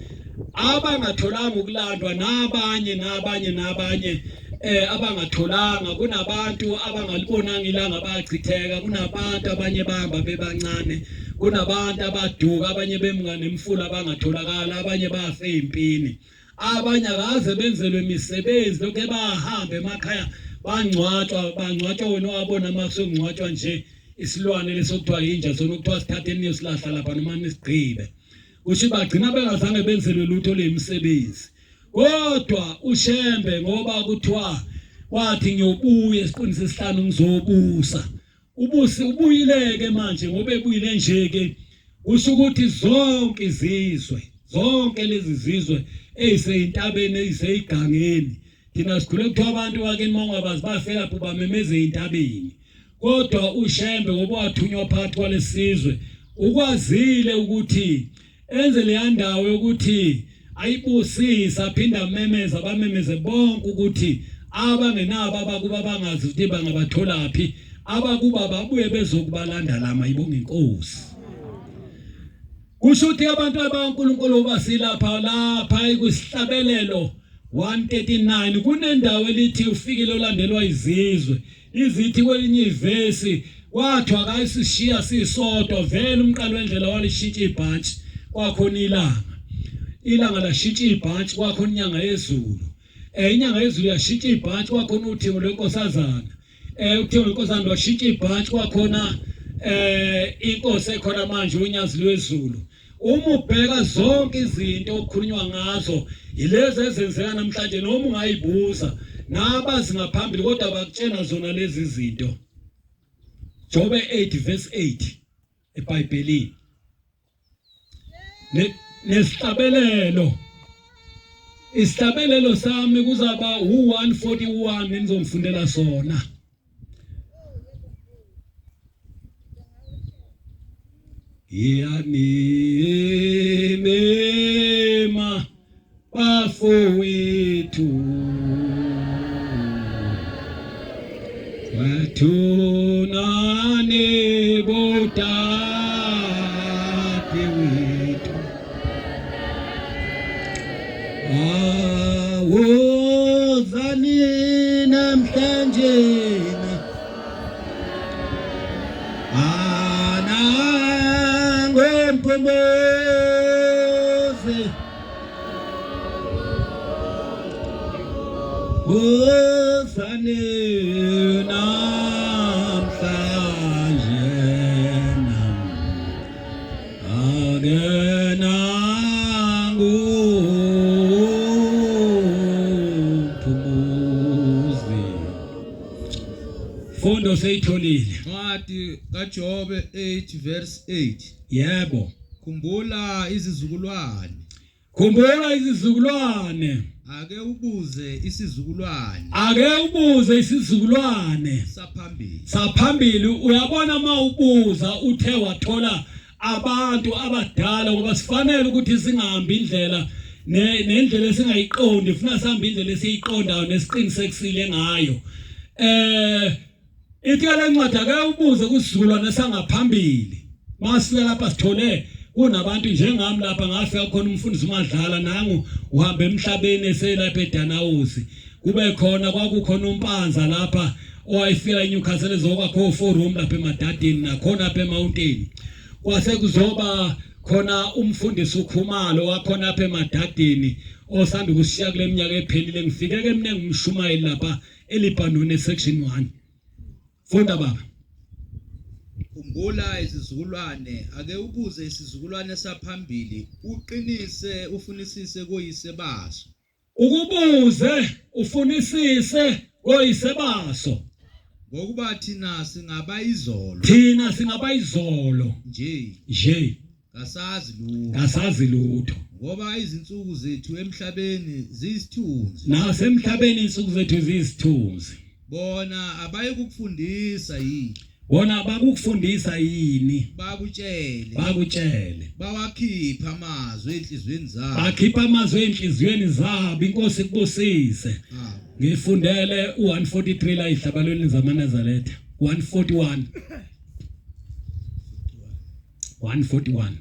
abangatholanga ukulandwa nabanye nabanye nabanye abangatholanga kunabantu abangalibonanga ilanga bayachitheka kunabantu abanye bahamba bebancane kunabantu abaduka abanye bemnga nemfula abangatholakala abanye bafe empini abanye akaze benzelwe imisebenzi lokho bahamba emakhaya bangcwatshwa bangcwatshwa wena wabona uma kusengcwatshwa nje isilwane lesokuthiwa yinja sona okuthiwa sithathe niyosilahla lapha noma nisigqibe kusho bagcina bengazange benzelwe lutho lemisebenzi kodwa uShembe ngoba kuthiwa wathi ngiyobuya esiqini sesihlanu ngizobusa ubusi ubuyileke manje ngoba ebuyile nje ke kusho ukuthi zonke izizwe zonke lezi zizwe eyiseyintabeni eyiseyigangeni thina sikhule kuthiwa abantu bakini mangabazi bafela lapho bamemeze entabeni kodwa uShembe ngoba wathunywa phakathi kwalesizwe ukwazile ukuthi enze leya ndawo yokuthi ayibusise aphinde amemeze abamemeze bonke ukuthi abangenabo abakuba bangazi ukuthi bangabatholaphi abakuba babuye bezokubalanda lama ibonga inkosi. Kusho ukuthi abantu abankulunkulu basilapha lapha kusihlabelelo 139 kunendawo elithi ufikile olandelwa izizwe izithi kwelinye ivesi kwathiwa akayisishiya sisodwa vele umqalo wendlela walishintsha ibhantshi kwakhona ilanga ilanga lashintsha ibhantshi kwakhona inyanga yezulu inyanga yezulu yashintsha ibhantshi kwakhona uthingo lwenkosazana uthingo lwenkosazana lwashintsha ibhantshi kwakhona inkosi ekhona manje unyazi lwezulu. Uma ubheka zonke izinto okukhulunywa ngazo yilezi ezenzeka namhlanje noma ungayibuza nabazi ngaphambili kodwa bakutshena zona lezi zinto. Jobe 8 verse 8 eBhayibhelini. Nesihlabelelo isihlabelelo sami kuzaba u141 enizongifundela sona. Ngiyanimema bafowethu bathunane bodadewethu awozani namhlanje anangwempumuzi wozani namhlanje akenangu mphumuzi. Imfundo seyitholile. Ncwadi kaJobe 8 verse 8. Yebo. Khumbula izizukulwane. Khumbula izizukulwane. Ake ubuze isizukulwane. Ake ubuze isizukulwane saphambili. Saphambili uyabona uma ubuza uthe wathola abantu abadala ngoba sifanele ukuthi singahambi indlela nendlela esingayiqondi funa sihambe indlela esiyiqondayo nesiqinisekisile ngayo eh ithi le ncwadi ake ubuze kusizukulwane sangaphambili masifika lapha sithole kunabantu njengami lapha ngafika khona umfundisi uMadlala nangu uhamba emhlabeni eselapha eDanawusi kube khona kwakukhona umpanza lapha owayefika eNewcastle ezokwakho four room lapha eMadadini nakhona lapha eMountain kwase kuzoba khona umfundisi uKhumalo wakhona lapha eMadadini osanda ukushiya kule minyaka ephelile ngifike ke mina ngimshumayeli lapha eLibanon section 1 funda baba. Khumbula izizukulwane, ake ubuze isizukulwane saphambili, uqinise ufunisise koyise baso. Ukubuze ufunisise koyise baso. Ngokuba thina singabayizolo. Thina singabayizolo. Nje. Nje. Kasazi lutho. Kasazi lutho. Ngoba izinsuku zethu emhlabeni ziyisithunzi. Nasemhlabeni izinsuku zethu ziyisithunzi. Bona abayikukufundisa yini? Bona bakukufundisa yini? Bakutshele. Bakutshele. Bawakhipha amazwi enhliziyweni zabo. Bakhipha amazwi enhliziyweni zabo. Inkosi ikubusise. Ngifundele u143 la ihlabalweni zamaNazaretha. 141. 141.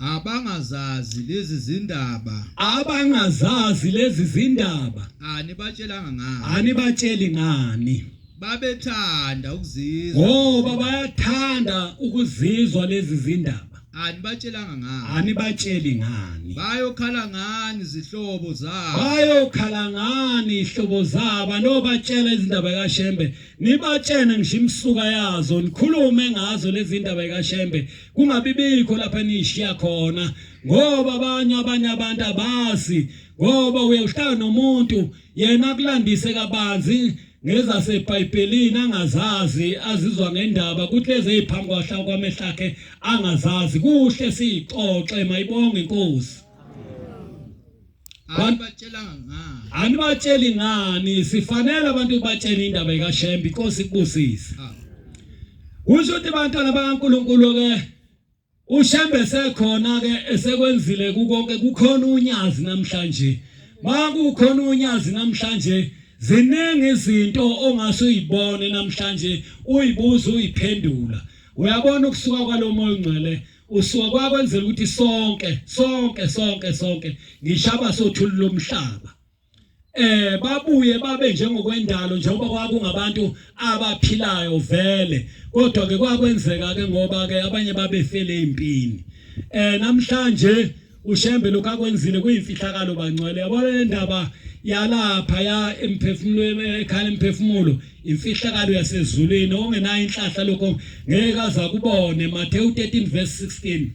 Abangazazi lezi zindaba. Abangazazi lezi zindaba. Anibatshelanga ngani. Anibatsheli ngani. Babethanda ukuzizwa. Ngoba bayathanda ukuzizwa lezi zindaba. Anibatshelanga ngani. Anibatsheli ngani. Bayokhala ngani izihlobo zabo. Bayokhala ngani izihlobo zabo nobatshela izindaba kaShembe. Nibatshene ngisho imisuka yazo nikhulume ngazo lezi ndaba kaShembe. Kungabibikho lapha enishiya khona ngoba abanye abanye abantu abazi ngoba uye uhlala nomuntu yena akulandise kabanzi ngezaseBhayibhelini angazazi azizwa ngendaba kuthi lezi eziphambi kwahla kwamehla akhe angazazi. Kuhle siyixoxe, mayibonge inkosi. Anibatshelanga ngani. Anibatsheli ngani, sifanele abantu batshele indaba kaShembe. Inkosi ikubusise. Kusho ukuthi bantwana bakaNkulunkulu ke uShembe sekhona ke esekwenzile kukonke, kukhona unyazi namhlanje. Makukhona unyazi namhlanje, ziningi izinto ongase uyibone namhlanje, uyibuza uyiphendula. Uyabona ukusuka kwalomoya ongcwele usuka kwakwenzela ukuthi sonke sonke sonke sonke ngisho abasothuli lomhlaba babuye babe njengokwendalo, njengoba kwakungabantu abaphilayo vele, kodwa ke kwakwenzeka ke ngoba ke abanye babefele empini. Namhlanje uShembe lokhu akwenzile kuyimfihlakalo bangcwele. Yabona le ndaba yalapha ya emphefumulweni ekhala emphefumulo, imfihlakalo yasezulwini, ongenayo inhlahla lokho ngeke aza kubone. Matthew 13 verse 16.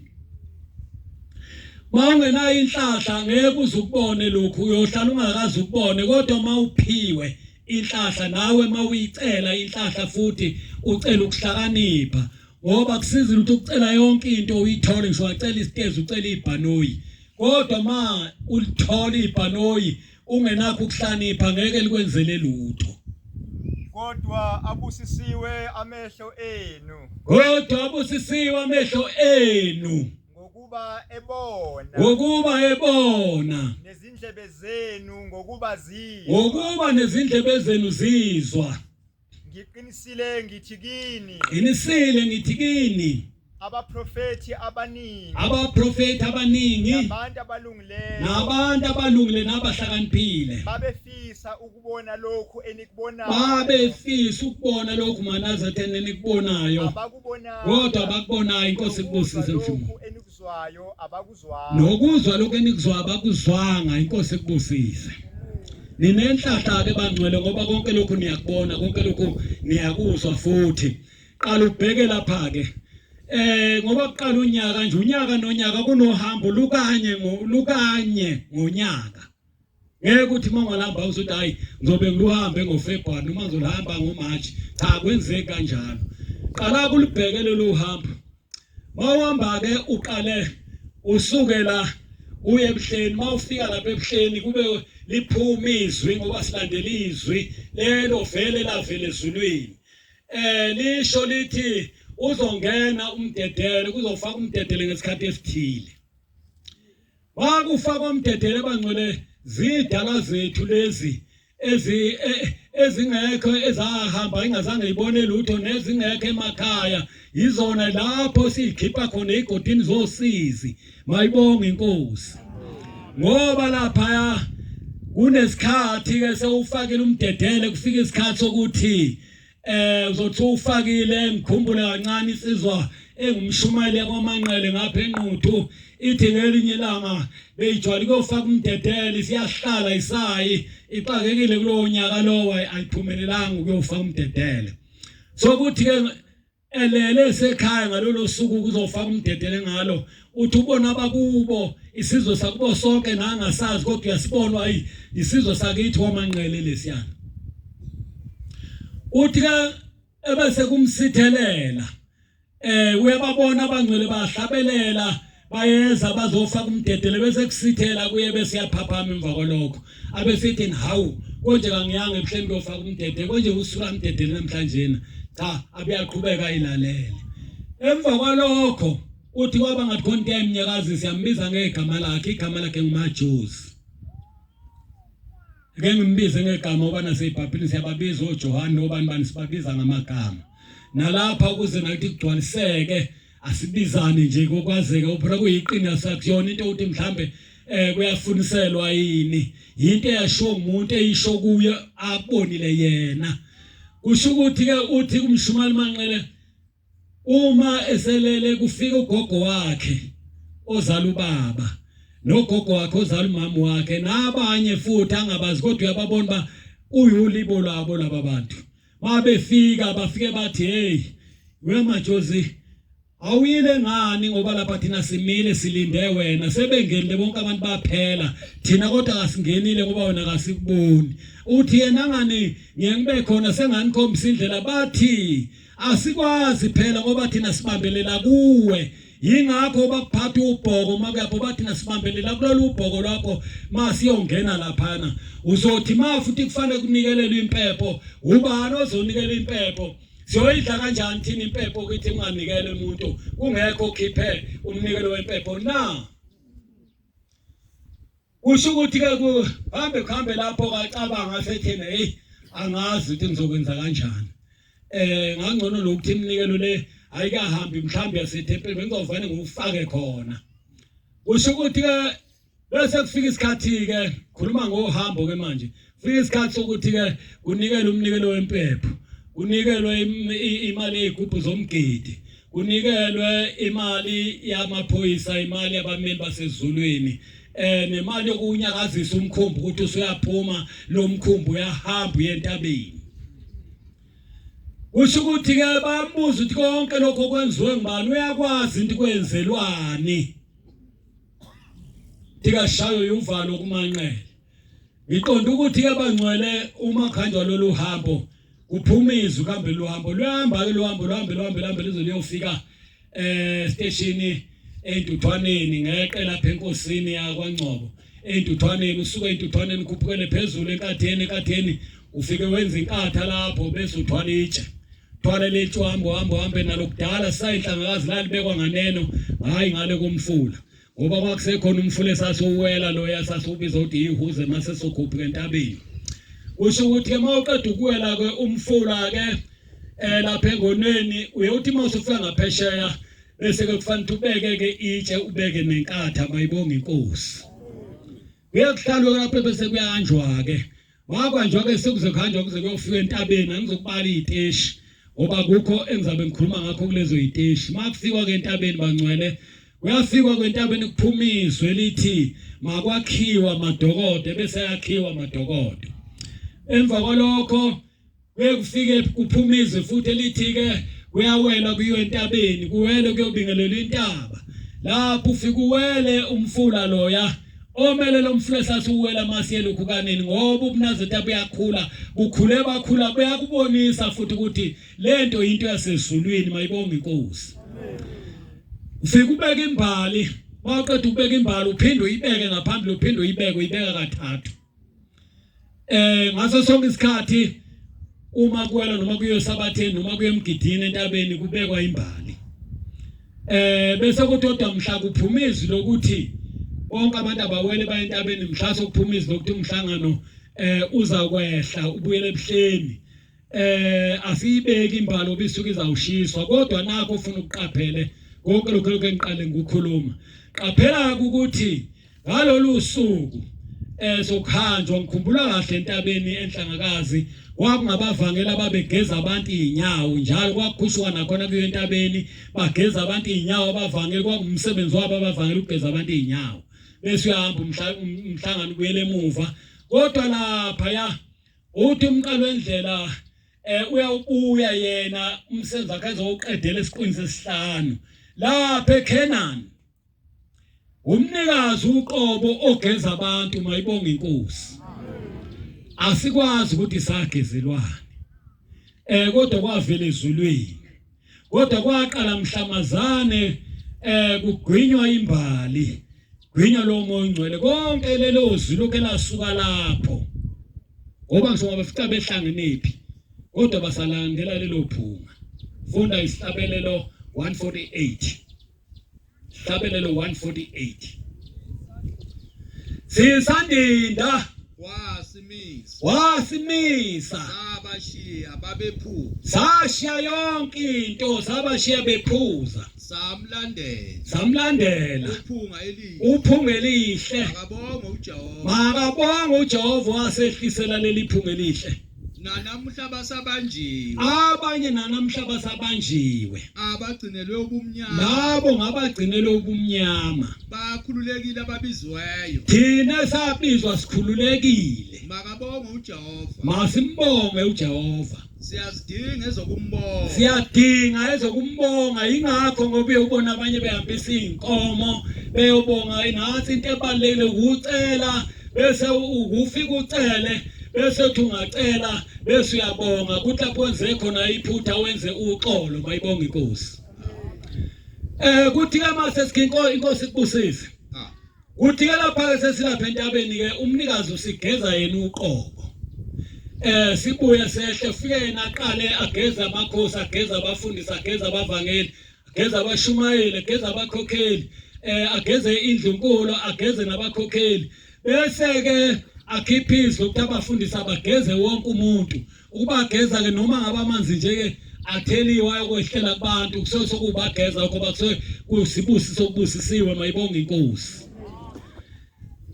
Mawungenayo inhlahla ngeke uze ukubone lokhu, uyohlala ungakaze ukubone. Kodwa mawuphiwe inhlahla nawe mawuyicela inhlahla futhi ucela ukuhlakanipha, ngoba kusiza ukuthi ukucela yonke into uyithole, ngisho wacela isitezi ucela ibhanoyi, kodwa ma ulithola ibhanoyi ungenakho ukuhlakanipha ngeke likwenzele lutho. Kodwa abusisiwe amehlo enu. Kodwa abusisiwe amehlo enu. Ngokuba ebona. Ngokuba ebona. Nezindlebe zenu ngokuba zizwa. Ngokuba nezindlebe zenu zizwa. Ngiqinisile ngithi kini. Qinisile ngithi kini. Abaprofethi abaningi. Abaprofethi abaningi. Nabantu abalungileyo. Nabantu abalungile nabahlakaniphile. Babefisa ukubona lokhu enikubonayo. Babefisa ukubona lokhu maNazaretha enikubonayo. Abakubonayo. Kodwa abakubonayo. Inkosi ikubusise mshumbu. Lokhu enikuzwayo abakuzwanga. Nokuzwa lokhu enikuzwayo abakuzwanga. Inkosi ikubusise. Ninenhlahla ke bangcwele, ngoba konke lokhu niyakubona, konke lokhu niyakuzwa futhi. Qala ubheke lapha ke. Ngoba kuqala unyaka nje, unyaka nonyaka kunohambo lukanye lukanye ngonyaka. Ngeke ukuthi uma ungalihamba uzothi hayi ngizobe ngiluhambe ngoFebruary noma ngizolihamba ngoMarch. Cha kwenzeki kanjalo. Qala kulibheke lolu hambo. Mawuhamba ke uqale usuke la uye ebuhleni mawufika lapha ebuhleni kube liphuma izwi ngoba silandela izwi lelo vele lavela ezulwini eh lisho lithi uzongena umdedele kuzofaka umdedele ngesikhathi esithile Wakufakwa umdedele bangcwele zidalwa zethu lezi ezi e, ezingekho ezahamba ingazange ibone lutho nezingekho emakhaya yizona lapho siyikhipha khona egodini zosizi mayibonge inkosi ngoba lapha kunesikhathi ke sewufakile umdedele kufika isikhathi sokuthi Eh uzothi ufakile ngikhumbule kancane insizwa engumshumayeli yakwaManqele ngapha eNquthu ithi ngelinye ilanga beyijwayele ukuyofaka umdedele siyahlala isayi ixakekile kulowo nyaka lowo ayiphumelelanga ukuyofaka umdedele sokuthi ke elele esekhaya ngalolo suku kuzofaka umdedele ngalo uthi ubona abakubo isizwe sakubo sonke nangasazi kodwa uyasibona ayi isizwe sakithi wamanqele lesiyana uthi ke ebese kumsithelela eh uyababona abangcwele bahlabelela bayeza bazofaka umdedele bese kusithela kuye bese yaphaphama emva kwalokho abesithi hawu konje kangiyanga ebuhleni kuyofaka umdedele konje usuka umdedele namhlanje cha abuyaqhubeka ilalele emva kwalokho Uthi kwaba ngathi khona into eyayimnyakazisa yambiza ngegama lakhe, igama lakhe nguMajozi. Ake ngimbize ngegama ngoba naseBhayibhelini siyababiza oJohane nobani bani sibabiza ngamagama. Nalapha ukuze nakuthi kugcwaliseke asibizane nje kokwazeka phela kuyiqiniso akuyona into ukuthi mhlambe eh kuyafuniselwa yini yinto eyashiwo umuntu eyisho kuye abonile yena kusho ukuthi ke uthi kumshumali manqele Uma eselele kufika ugogo wakhe ozala ubaba nogogo wakhe ozala umama wakhe nabanye futhi angabazi kodwa uyababona uba uyulibo lwabo laba bantu babefika bafike bathi hey wemajozi awuyile ngani ngoba lapha thina simile silinde wena sebengenile bonke abantu baphela thina kodwa kasingenile ngoba wena kasikuboni uthi yena ngani ngiye ngibe khona senganikhombisa indlela bathi Asikwazi phela ngoba thina sibambelela kuwe. Yingakho bakuphatha ubhoko uma kuyapho bathi nasibambelela kulolu ubhoko lwakho masiyongena laphana. Uzothi ma futhi kufanele kunikelelwe impepho, ubani ozonikela impepho? Siyoyidla kanjani thina impepho ukuthi unganikele umuntu kungekho okhiphe umnikelo wempepho na? Kusho ukuthi ke kuhambe kuhambe lapho kacabanga sethena hey angazi ukuthi ngizokwenza kanjani. Eh ngangcono lokuthi iminikelo le ayikahambi mhlawumbe yasethempelini bengizovane ngiwufake khona. Kusho ukuthi ke bese kufika isikhathi ke khuluma ngohambo ke manje. Fika isikhathi sokuthi ke kunikelwe umnikelo wempepho, kunikelwe imali yezigubhu zomgidi, kunikelwe imali yamaphoyisa, imali yabameli basezulwini eh nemali yokunyakazisa umkhumbi ukuthi usuyaphuma lo mkhumbi uyahamba uye entabeni. Kusho ukuthi ke bambuza ukuthi konke lokho kwenziwe ngubani uyakwazi into kwenzelwani. Tikashayo uvalo kumanqele. Ngiqonda ukuthi ke bangcwele uma kuhanjwa lolu hambo kuphuma izwi kuhambe luhambo luyahamba ke luhambo luhambe luhambe luhambe lize liyofika eh station entuthwaneni ngeqe lapha enkosini yakwaNgcobo entuthwaneni usuke entuthwaneni khuphukele phezulu enkatheni enkatheni ufike wenza inkatha lapho bese uthwala itshe thwala letshe uhambe uhambe uhambe nalo kudala sayinhlangakazi lalibekwa nganeno hayi ngale komfula ngoba kwakusekhona umfula esasiwuwela loya sasiwubiza ukuthi yihuze mase sokhuphuka entabeni kusho ukuthi ke uma uqeda ukuwela ke umfula ke eh lapha engonweni uye uthi uma usufika ngaphesheya bese ke kufanele ubeke ke itshe ubeke nenkatha mayibonga inkosi kuyakuhlalwa lapho bese kuyahanjwa ke Wakwanjwa ke sekuze kuhanjwa kuze kuyofika entabeni angizokubala iziteshi ngoba kukho engizabe ngikhuluma ngakho kulezo ziteshi. Makufikwa ke entabeni bangcwele kuyafikwa kwentabeni kuphuma izwi elithi makwakhiwa amadokodo bese yakhiwa amadokodo. Emva kwalokho kuye kufike kuphuma izwi futhi elithi ke kuyawelwa kuyiwe entabeni kuwele kuyobingelelwa intaba. Lapho ufika uwele umfula loya Omele lo mfula sasiwela masiye lokhu kanini ngoba ubuNazaretha buyakhula bukhule bakhula buyakubonisa futhi ukuthi lento into yasezulwini mayibonga inkosi. Ufika ubeka imbali, mawuqeda ukubeka imbali uphinde uyibeke ngaphambili uphinde uyibeke uyibeka kathathu. Eh ngaso sonke isikhathi uma kuwela noma kuyo sabatheni noma kuye emgidini entabeni kubekwa imbali. Eh bese kodwa mhla kuphuma izwi lokuthi bonke abantu abawele baye entabeni mhla sokuphuma izwi lokuthi umhlangano eh uza kwehla ubuyele ebuhleni. Eh asiyibeki imbalo bisuke izawushiswa kodwa nakho ufuna ukuqaphele konke lokho lokho engiqale ngikukhuluma. Qaphela ukuthi Ngalolu suku eh sokuhanjwa ngikhumbula kahle entabeni enhlangakazi kwakungabavangeli ababegeza abantu izinyawo njalo kwakukhushwa nakhona kuyo entabeni bageza abantu izinyawo abavangeli kwakumsebenzi wabo abavangeli ukugeza abantu izinyawo bese uyahamba umhlangano ubuyele emuva kodwa lapha ya uthi umqalo wendlela eh uyawubuya yena umsebenzi wakhe ezowuqedela esiqwini sesihlanu lapha eCanaan Umnikazi uqobo ogeza abantu mayibonga inkosi. Asikwazi ukuthi sagezelwane. Eh kodwa kwavela ezulwini. Kodwa kwaqala mhlamazane eh kugwinywa imbali. Gwinywa lo moya ongcwele konke lelo zwi lokho elasuka lapho. Ngoba ngisho ngabafica behlangenephi kodwa basalandela lelo phunga. Funda isihlabelelo 148. Hlabelelo 148. Sisandinda wasimisa wasimisa sabashiya babephuza sashiya yonke into sabashiya bephuza samlandela samlandela uphunga elihle uphunga elihle makabonge uJehova makabonge uJehova wasehlisela leli phunga elihle Nanamuhla basabanjiwe. Abanye nanamhla basabanjiwe. Abagcinelwe ubumnyama. Labo ngabagcinelwe ubumnyama. Bakhululekile ababiziweyo. Thina sabizwa sikhululekile. Makabonge uJehova. Masimbonge uJehova. Siyazidinga ezokumbonga. Siyadinga ezokumbonga ingakho ngoba uyobona abanye behambisa izinkomo beyobonga ingathi into ebalulekile ukucela bese ukufika ucele bese uthi ungacela bese uyabonga kuthi lapho wenze khona iphutha wenze uxolo mayibonga inkosi eh kuthi ke mase sikhinko inkosi ikubusise kuthi ke lapha ke sesilapha entabeni ke umnikazi usigeza yena uqobo eh sibuye sehle fike yena aqale ageza amakhosi ageza abafundisi ageza abavangeli ageze abashumayeli ageze abakhokheli eh ageze indlunkulu ageze nabakhokheli bese ke akhiphe izwi ukuthi abafundisi abageze wonke umuntu ukubageza ke noma ngabe amanzi nje ke atheliwe ayokwehlela kubantu kusuke sokubageza ngoba kusuke kusibusiso okubusisiwe mayibonge inkosi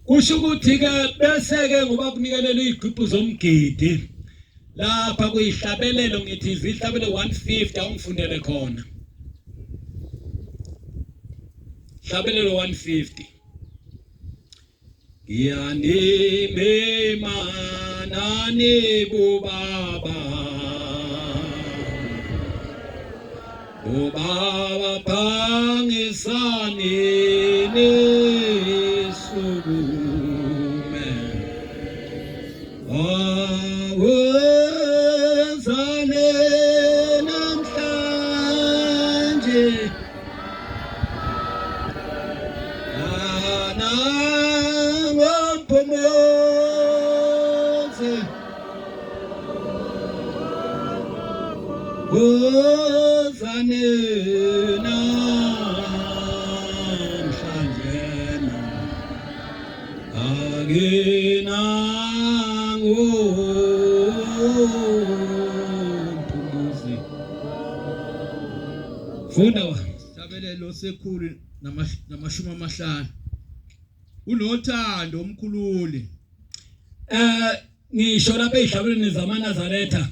kusho ukuthi ke bese ke ngoba kunikelela izigubhu zomgidi lapha kuyihlabelelo ngithi izihlabelo 150 awungifundele khona hlabelelo 150 ngiyanimema nani bobaba bobaba phangisani nisukume Awuzane namhlanje Anangomphumuze Wozane namhlanje Akinango mphumuzi. Funda wa. Isabelelo sekhulu namashumi amahlanu. Unothando umkhululi. Eh ngisho lapha ezihlabelweni zamaNazaretha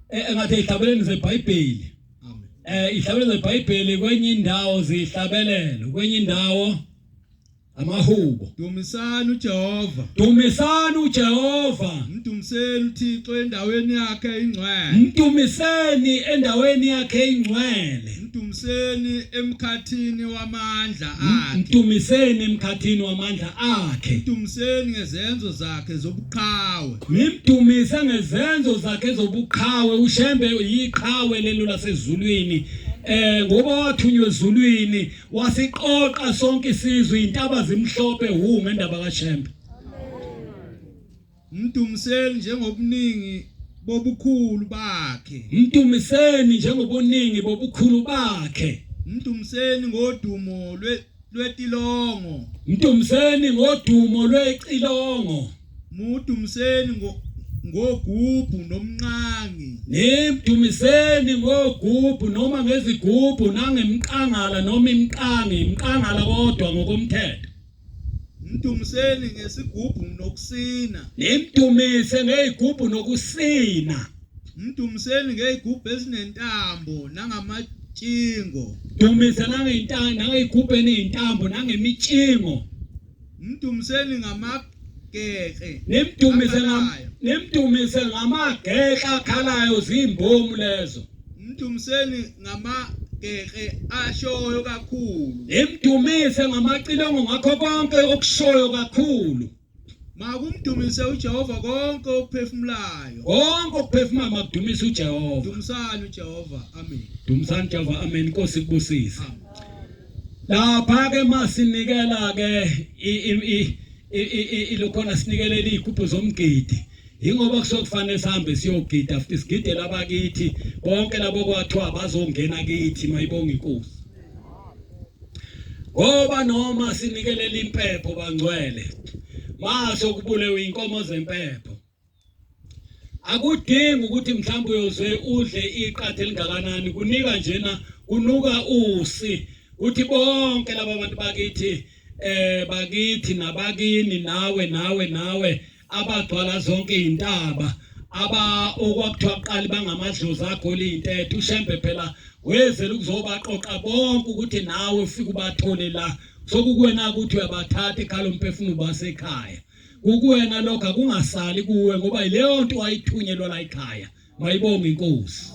eh, engathi ezihlabelweni zeBhayibheli. Amen. Eh izihlabelelo zeBhayibheli kwenye indawo zihlabelelo kwenye indawo Amahubo. Dumisani uJehova. Dumisani uJehova. Mdumiseni uThixo endaweni yakhe ingcwele. Mdumiseni endaweni yakhe ingcwele. Mdumiseni emkhathini wamandla akhe. Mdumiseni emkhathini wamandla akhe. Mdumiseni ngezenzo zakhe zobuqhawe. Nimdumise ngezenzo zakhe zobuqhawe. UShembe yiqhawe lelo lasezulwini. Ngoba wathunywa ezulwini wasiqoqa sonke isizwe intaba zimhlophe hu ngendaba kaShembe. Mdumiseni njengobuningi bobukhulu bakhe. Mdumiseni njengobuningi bobukhulu bakhe. Mdumiseni ngodumo lwetilongo. Mdumiseni ngodumo lwecilongo. Mdumiseni ngogubhu nomnqangi. Nimdumiseni ngogubhu noma ngezigubhu nangemqangala noma imqangi, imqangala kodwa ngokomthetho. Mdumiseni ngesigubhu nokusina. Nimdumise ngezigubhu nokusina. Mdumiseni ngezigubhu ezinentambo nangamatshingo. Dumise nangeyintambo nangeyigubhu eneyintambo nangemitshingo. Mdumiseni ngamageqe. Nimdumise ngam nimdumise ngamageqe akhalayo zimbomu lezo. Mdumiseni ngamageqe ashoyo kakhulu. Nimdumise ngamacilongo ngakho konke okushoyo kakhulu. Makumdumise uJehova konke okuphefumulayo. Konke okuphefumulayo makudumise uJehova. Dumisani uJehova. Amen. Dumisani uJehova. Amen. Inkosi ikubusise. Lapha ke masinikela ke ilokhona sinikelela izigubhu zomgidi. Yingoba kusuke kufanele sihambe siyogida futhi sigidele abakithi bonke labo kwathiwa bazongena kithi mayibonga inkosi. Ngoba noma sinikelela impepho bangcwele maso kubulewe inkomo zempepho. Akudingi ukuthi mhlawumbe uyoze udle iqatha elingakanani kunika njena kunuka usi uthi bonke laba bantu bakithi bakithi nabakini nawe nawe nawe abagcwala zonke izintaba aba okwakuthiwa kuqala bangamadlozi agoli intethe uShembe phela wezela ukuzobaqoqa bonke ukuthi nawe ufike ubathole la sokukuwena ukuthi uyabathatha ekhaya lomphefumulo basekhaya kukuwena lokho akungasali kuwe ngoba leyo nto wayithunyelwa la ekhaya mayibonga inkosi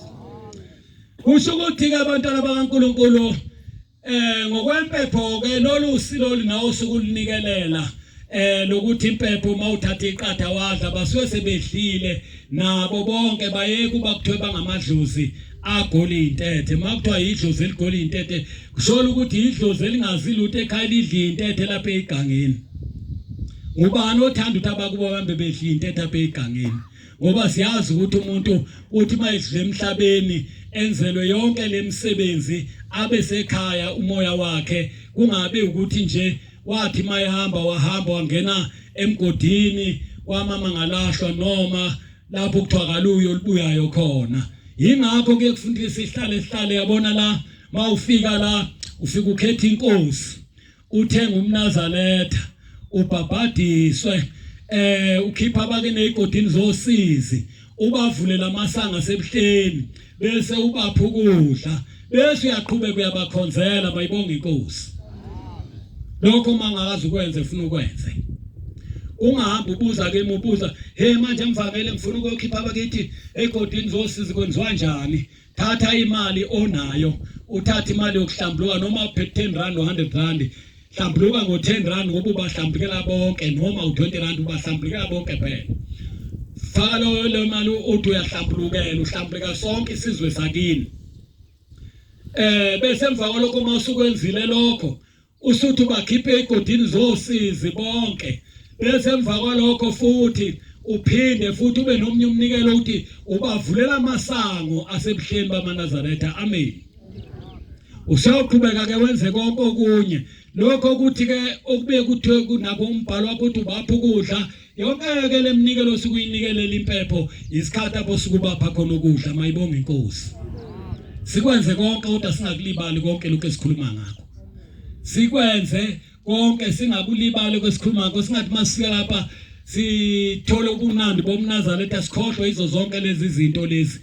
kusho ukuthi ke abantwana bakaNkuluNkulu Ngokwempepho ke lolu silolu nawo sukulunikelela lokuthi impepho uma uthatha iqatha wadla basuke sebedlile nabo bonke baye kuba kuthiwe bangamadlozi agoli intethe uma kuthiwa idlozi eligoli intethe kushola ukuthi idlozi elingazi lutho ekhaya lidla intethe lapha egangeni ngubani othanda ukuthi abakubo bambe bedla intethe apha egangeni ngoba siyazi ukuthi umuntu uthi mayidlule emhlabeni enzelwe yonke lemisebenzi abe sekhaya umoya wakhe kungabe ukuthi nje wathi mayehamba wahamba wangena emgodini kwamama ngalahlwa noma lapho kuthiwa kaluyo olubuyayo khona yingakho kuye kufundisa ihlale sihlale yabona la mawufika la ufika ukhetha inkosi uthenga umNazaretha ubhabhadiswe ukhipha abakini ezigodini zosizi ubavulela amasanga asebuhleni bese ubapha ukudla bese uyaqhubeka uyabakhonzela bayibonga inkosi lokho uma ungakaze ukwenze ufuna ukwenze ungahambi ubuza kimi ubuza hey manje mvangele ngifuna ukuyokhipha abakithi egodini zosizi kwenziwa njani Thatha imali onayo, uthathe imali yokuhlambuluka noma uphethe 10 rand 100 rand. Hlambuluka ngo 10 rand ngoba ubahlambulukela bonke noma u20 rand ubahlambulukela bonke phela. Faka leyo leyo mali uthi uyahlambulukela, uhlambuluka sonke isizwe sakini. Bese emva kwalokho uma usukwenzile lokho usuthi ubakhiphe egodini zosizi bonke bese emva kwalokho futhi uphinde futhi ube nomnye umnikelo ukuthi ubavulela amasango asebuhleni bamaNazaretha amen usawuqhubeka ke wenze konke okunye lokho ukuthi ke okubuye kuthiwe kunako umbhalo wakho ukuthi ubapha ukudla yonke ke lemnikelo sukuyinikelela impepho isikhathi apho sukubapha khona ukudla mayibonge inkosi sikwenze konke kodwa singakulibali konke lokho esikhuluma ngakho sikwenze konke singakulibali kwesikhuluma ngakho singathi masifika lapha sithole ubunandi bomNazaretha sikhohlwe izo zonke lezi zinto lezi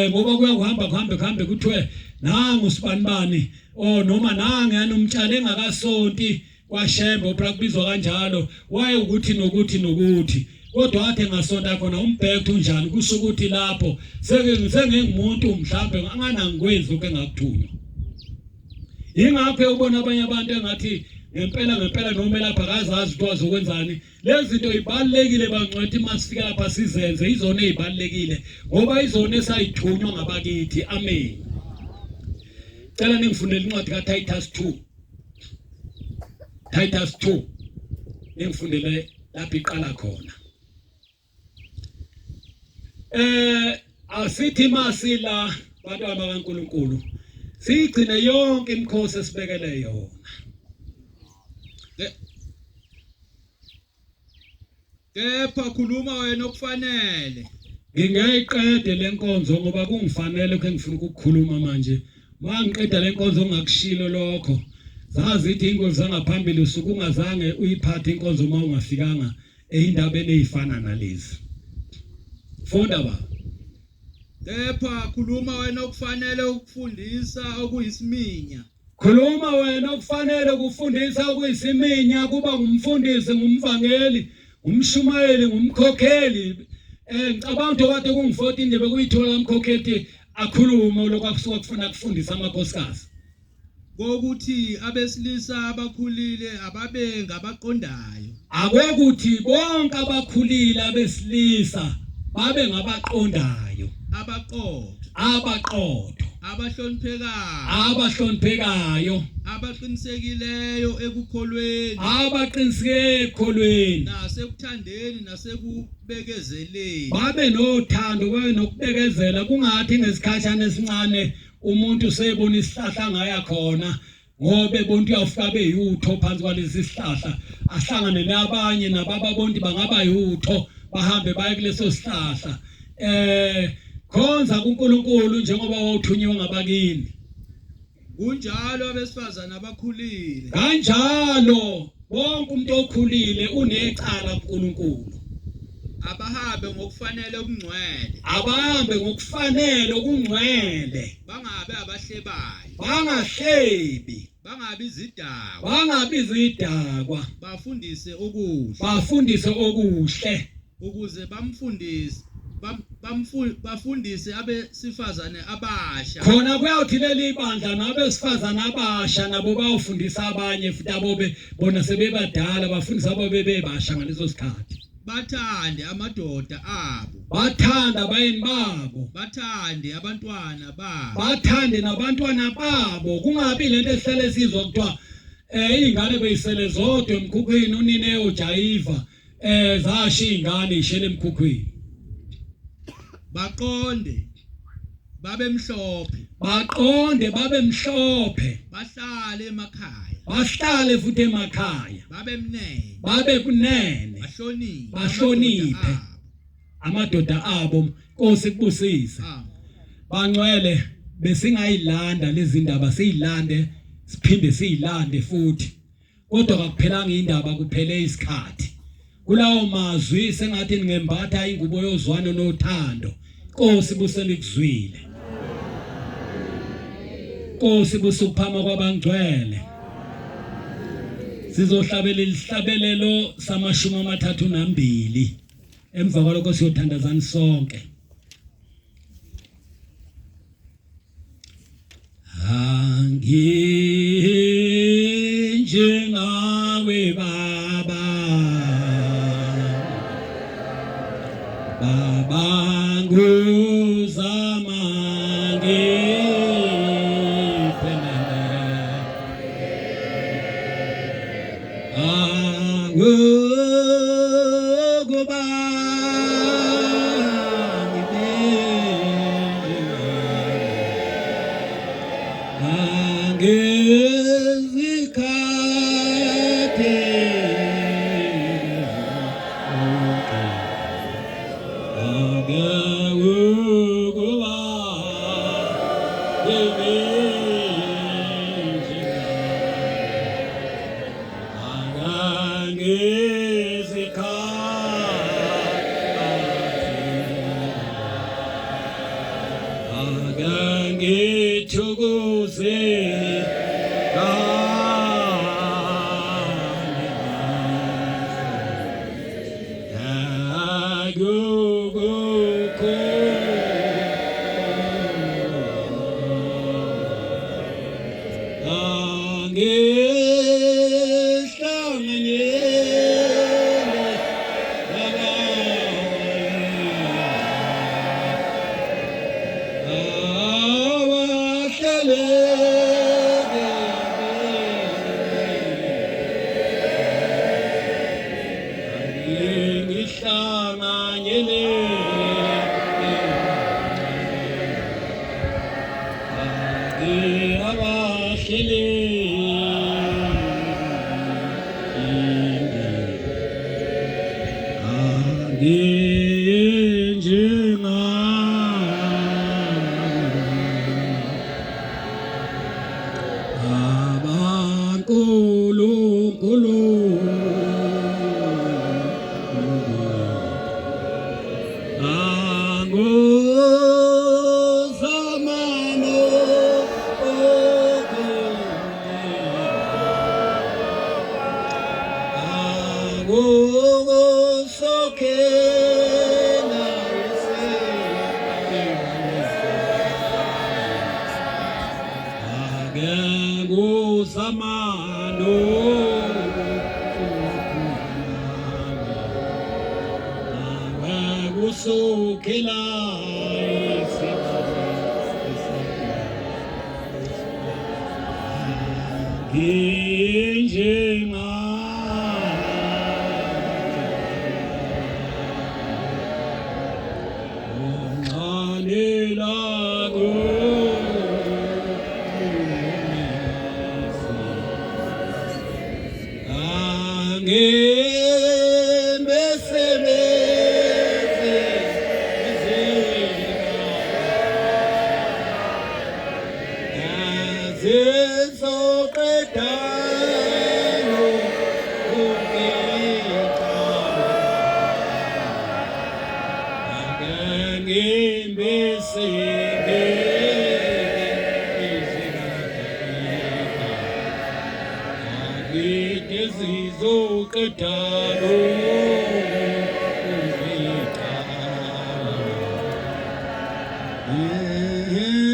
ngoba kuyakuhamba kuhambe kuhambe kuthiwe nangu sibanibani oh noma nangu yana umtshali engakasonti kwaShembe phela kubizwa kanjalo waye ukuthi nokuthi nokuthi kodwa athe ngasonta khona umbheke unjani kusho ukuthi lapho seke sengingumuntu mhlambe anganangikwenzi lokho engakuthunywa. Yingakho ubona abanye abantu engathi ngempela ngempela noma elapha akazazi ukuthi wazokwenzani. Lezi zinto ibalulekile bangcwethe uma sifika lapha sizenze izona ezibalulekile ngoba izona esayithunywa ngabakithi. Amen. Cela ningifundele incwadi kaTitus 2. Titus 2. Ningifundele lapho iqala khona. Eh asithi masila bantwana bakaNkuluNkulu siyigcine yonke imikhosi esibekele yona. Kepha khuluma wena okufanele. Ngingayiqede lenkonzo ngoba kungifanele lokho engifuna ukukukhuluma manje. Mangiqeda lenkonzo ngingakushilo lokho. Zazithi ingozi zangaphambili usuke ungazange uyiphathe inkonzo uma ungafikanga eyindabeni ezifana nalezi. Funda baba. Kepha khuluma wena okufanele ukufundisa okuyisiminya. Khuluma wena okufanele ukufundisa okuyisiminya kuba ngumfundisi ngumvangeli ngumshumayeli ngumkhokheli eh ngicabanga ukuthi kade kungu-14 nje bekuyithola umkhokheli akhulume lokho akusuka kufuna kufundisa amakhosikazi Kokuthi abesilisa abakhulile ababe ngabaqondayo. Akokuthi bonke abakhulile abesilisa babe ngabaqondayo. Abaqotho. Abaqotho. Abahloniphekayo. Abahloniphekayo. Abaqinisekileyo ekukholweni. Abaqiniseke ekukholweni. Nasekuthandeni nasekubekezeleni. Babe nothando babe nokubekezela kungathi ngesikhashana esincane umuntu usebona isihlahla angaya khona ngoba ebona ukuthi uyawufika beyutho phansi kwalesi sihlahla ahlangane nabanye nabababonti bangaba yutho bahambe baye kuleso sihlahla eh khonza kuNkulunkulu njengoba wawuthunyiwe ngabakini. Kunjalo abesifazane abakhulile. Kanjalo wonke umuntu okhulile unecala kuNkulunkulu. Abahambe ngokufanele okungcwele. Abahambe ngokufanele okungcwele. Bangabe abahlebayo. Bangahlebi. Bangabi izidakwa. Bangabi izidakwa. Bafundise okuhle. Bafundise okuhle. Ukuze bamfundise bafundise abesifazane abasha. Khona kuyawuthi leli bandla nabesifazane abasha nabo bayofundisa abanye futhi abobe bona sebebadala bafundisa abobe bebasha ngaleso sikhathi. Bathande amadoda abo. Bathande abayeni babo. Bathande abantwana babo. Bathande nabantwana babo. Kungabi lento esihlale sizwa kuthiwa eh izingane beyisele zodwa emkhukhwini unina eyojayiva eh zasha izingane ishele emkhukhwini. Baqonde babe mhlophe. Baqonde babe mhlophe. Bahlale emakhaya. Bahlale futhi emakhaya. Babe mnene. Babe kunene. Bahloniphe. Bahloniphe amadoda abo. Nkosi kubusise. Bangcwele besingayilanda lezi ndaba siyilande siphinde siyilande futhi. Kodwa kakuphelanga indaba kuphele isikhathi. Kulawo mazwi sengathi ningembatha ingubo yozwano nothando. Nkosi busenikuzwile. Nkosi busukuphama kwabangcwele. Sizohlabela isihlabelelo samashumi 32. Emva kwalokho siyothandazani sonke. Anginjengawe baba baba nguzama ngiphelele Angukuba ngibe angizikhathi Angekuba ngibe Akangithukuze Akukho Anguzamano Akusokhela Akekuzamano Akusukela Nginjenga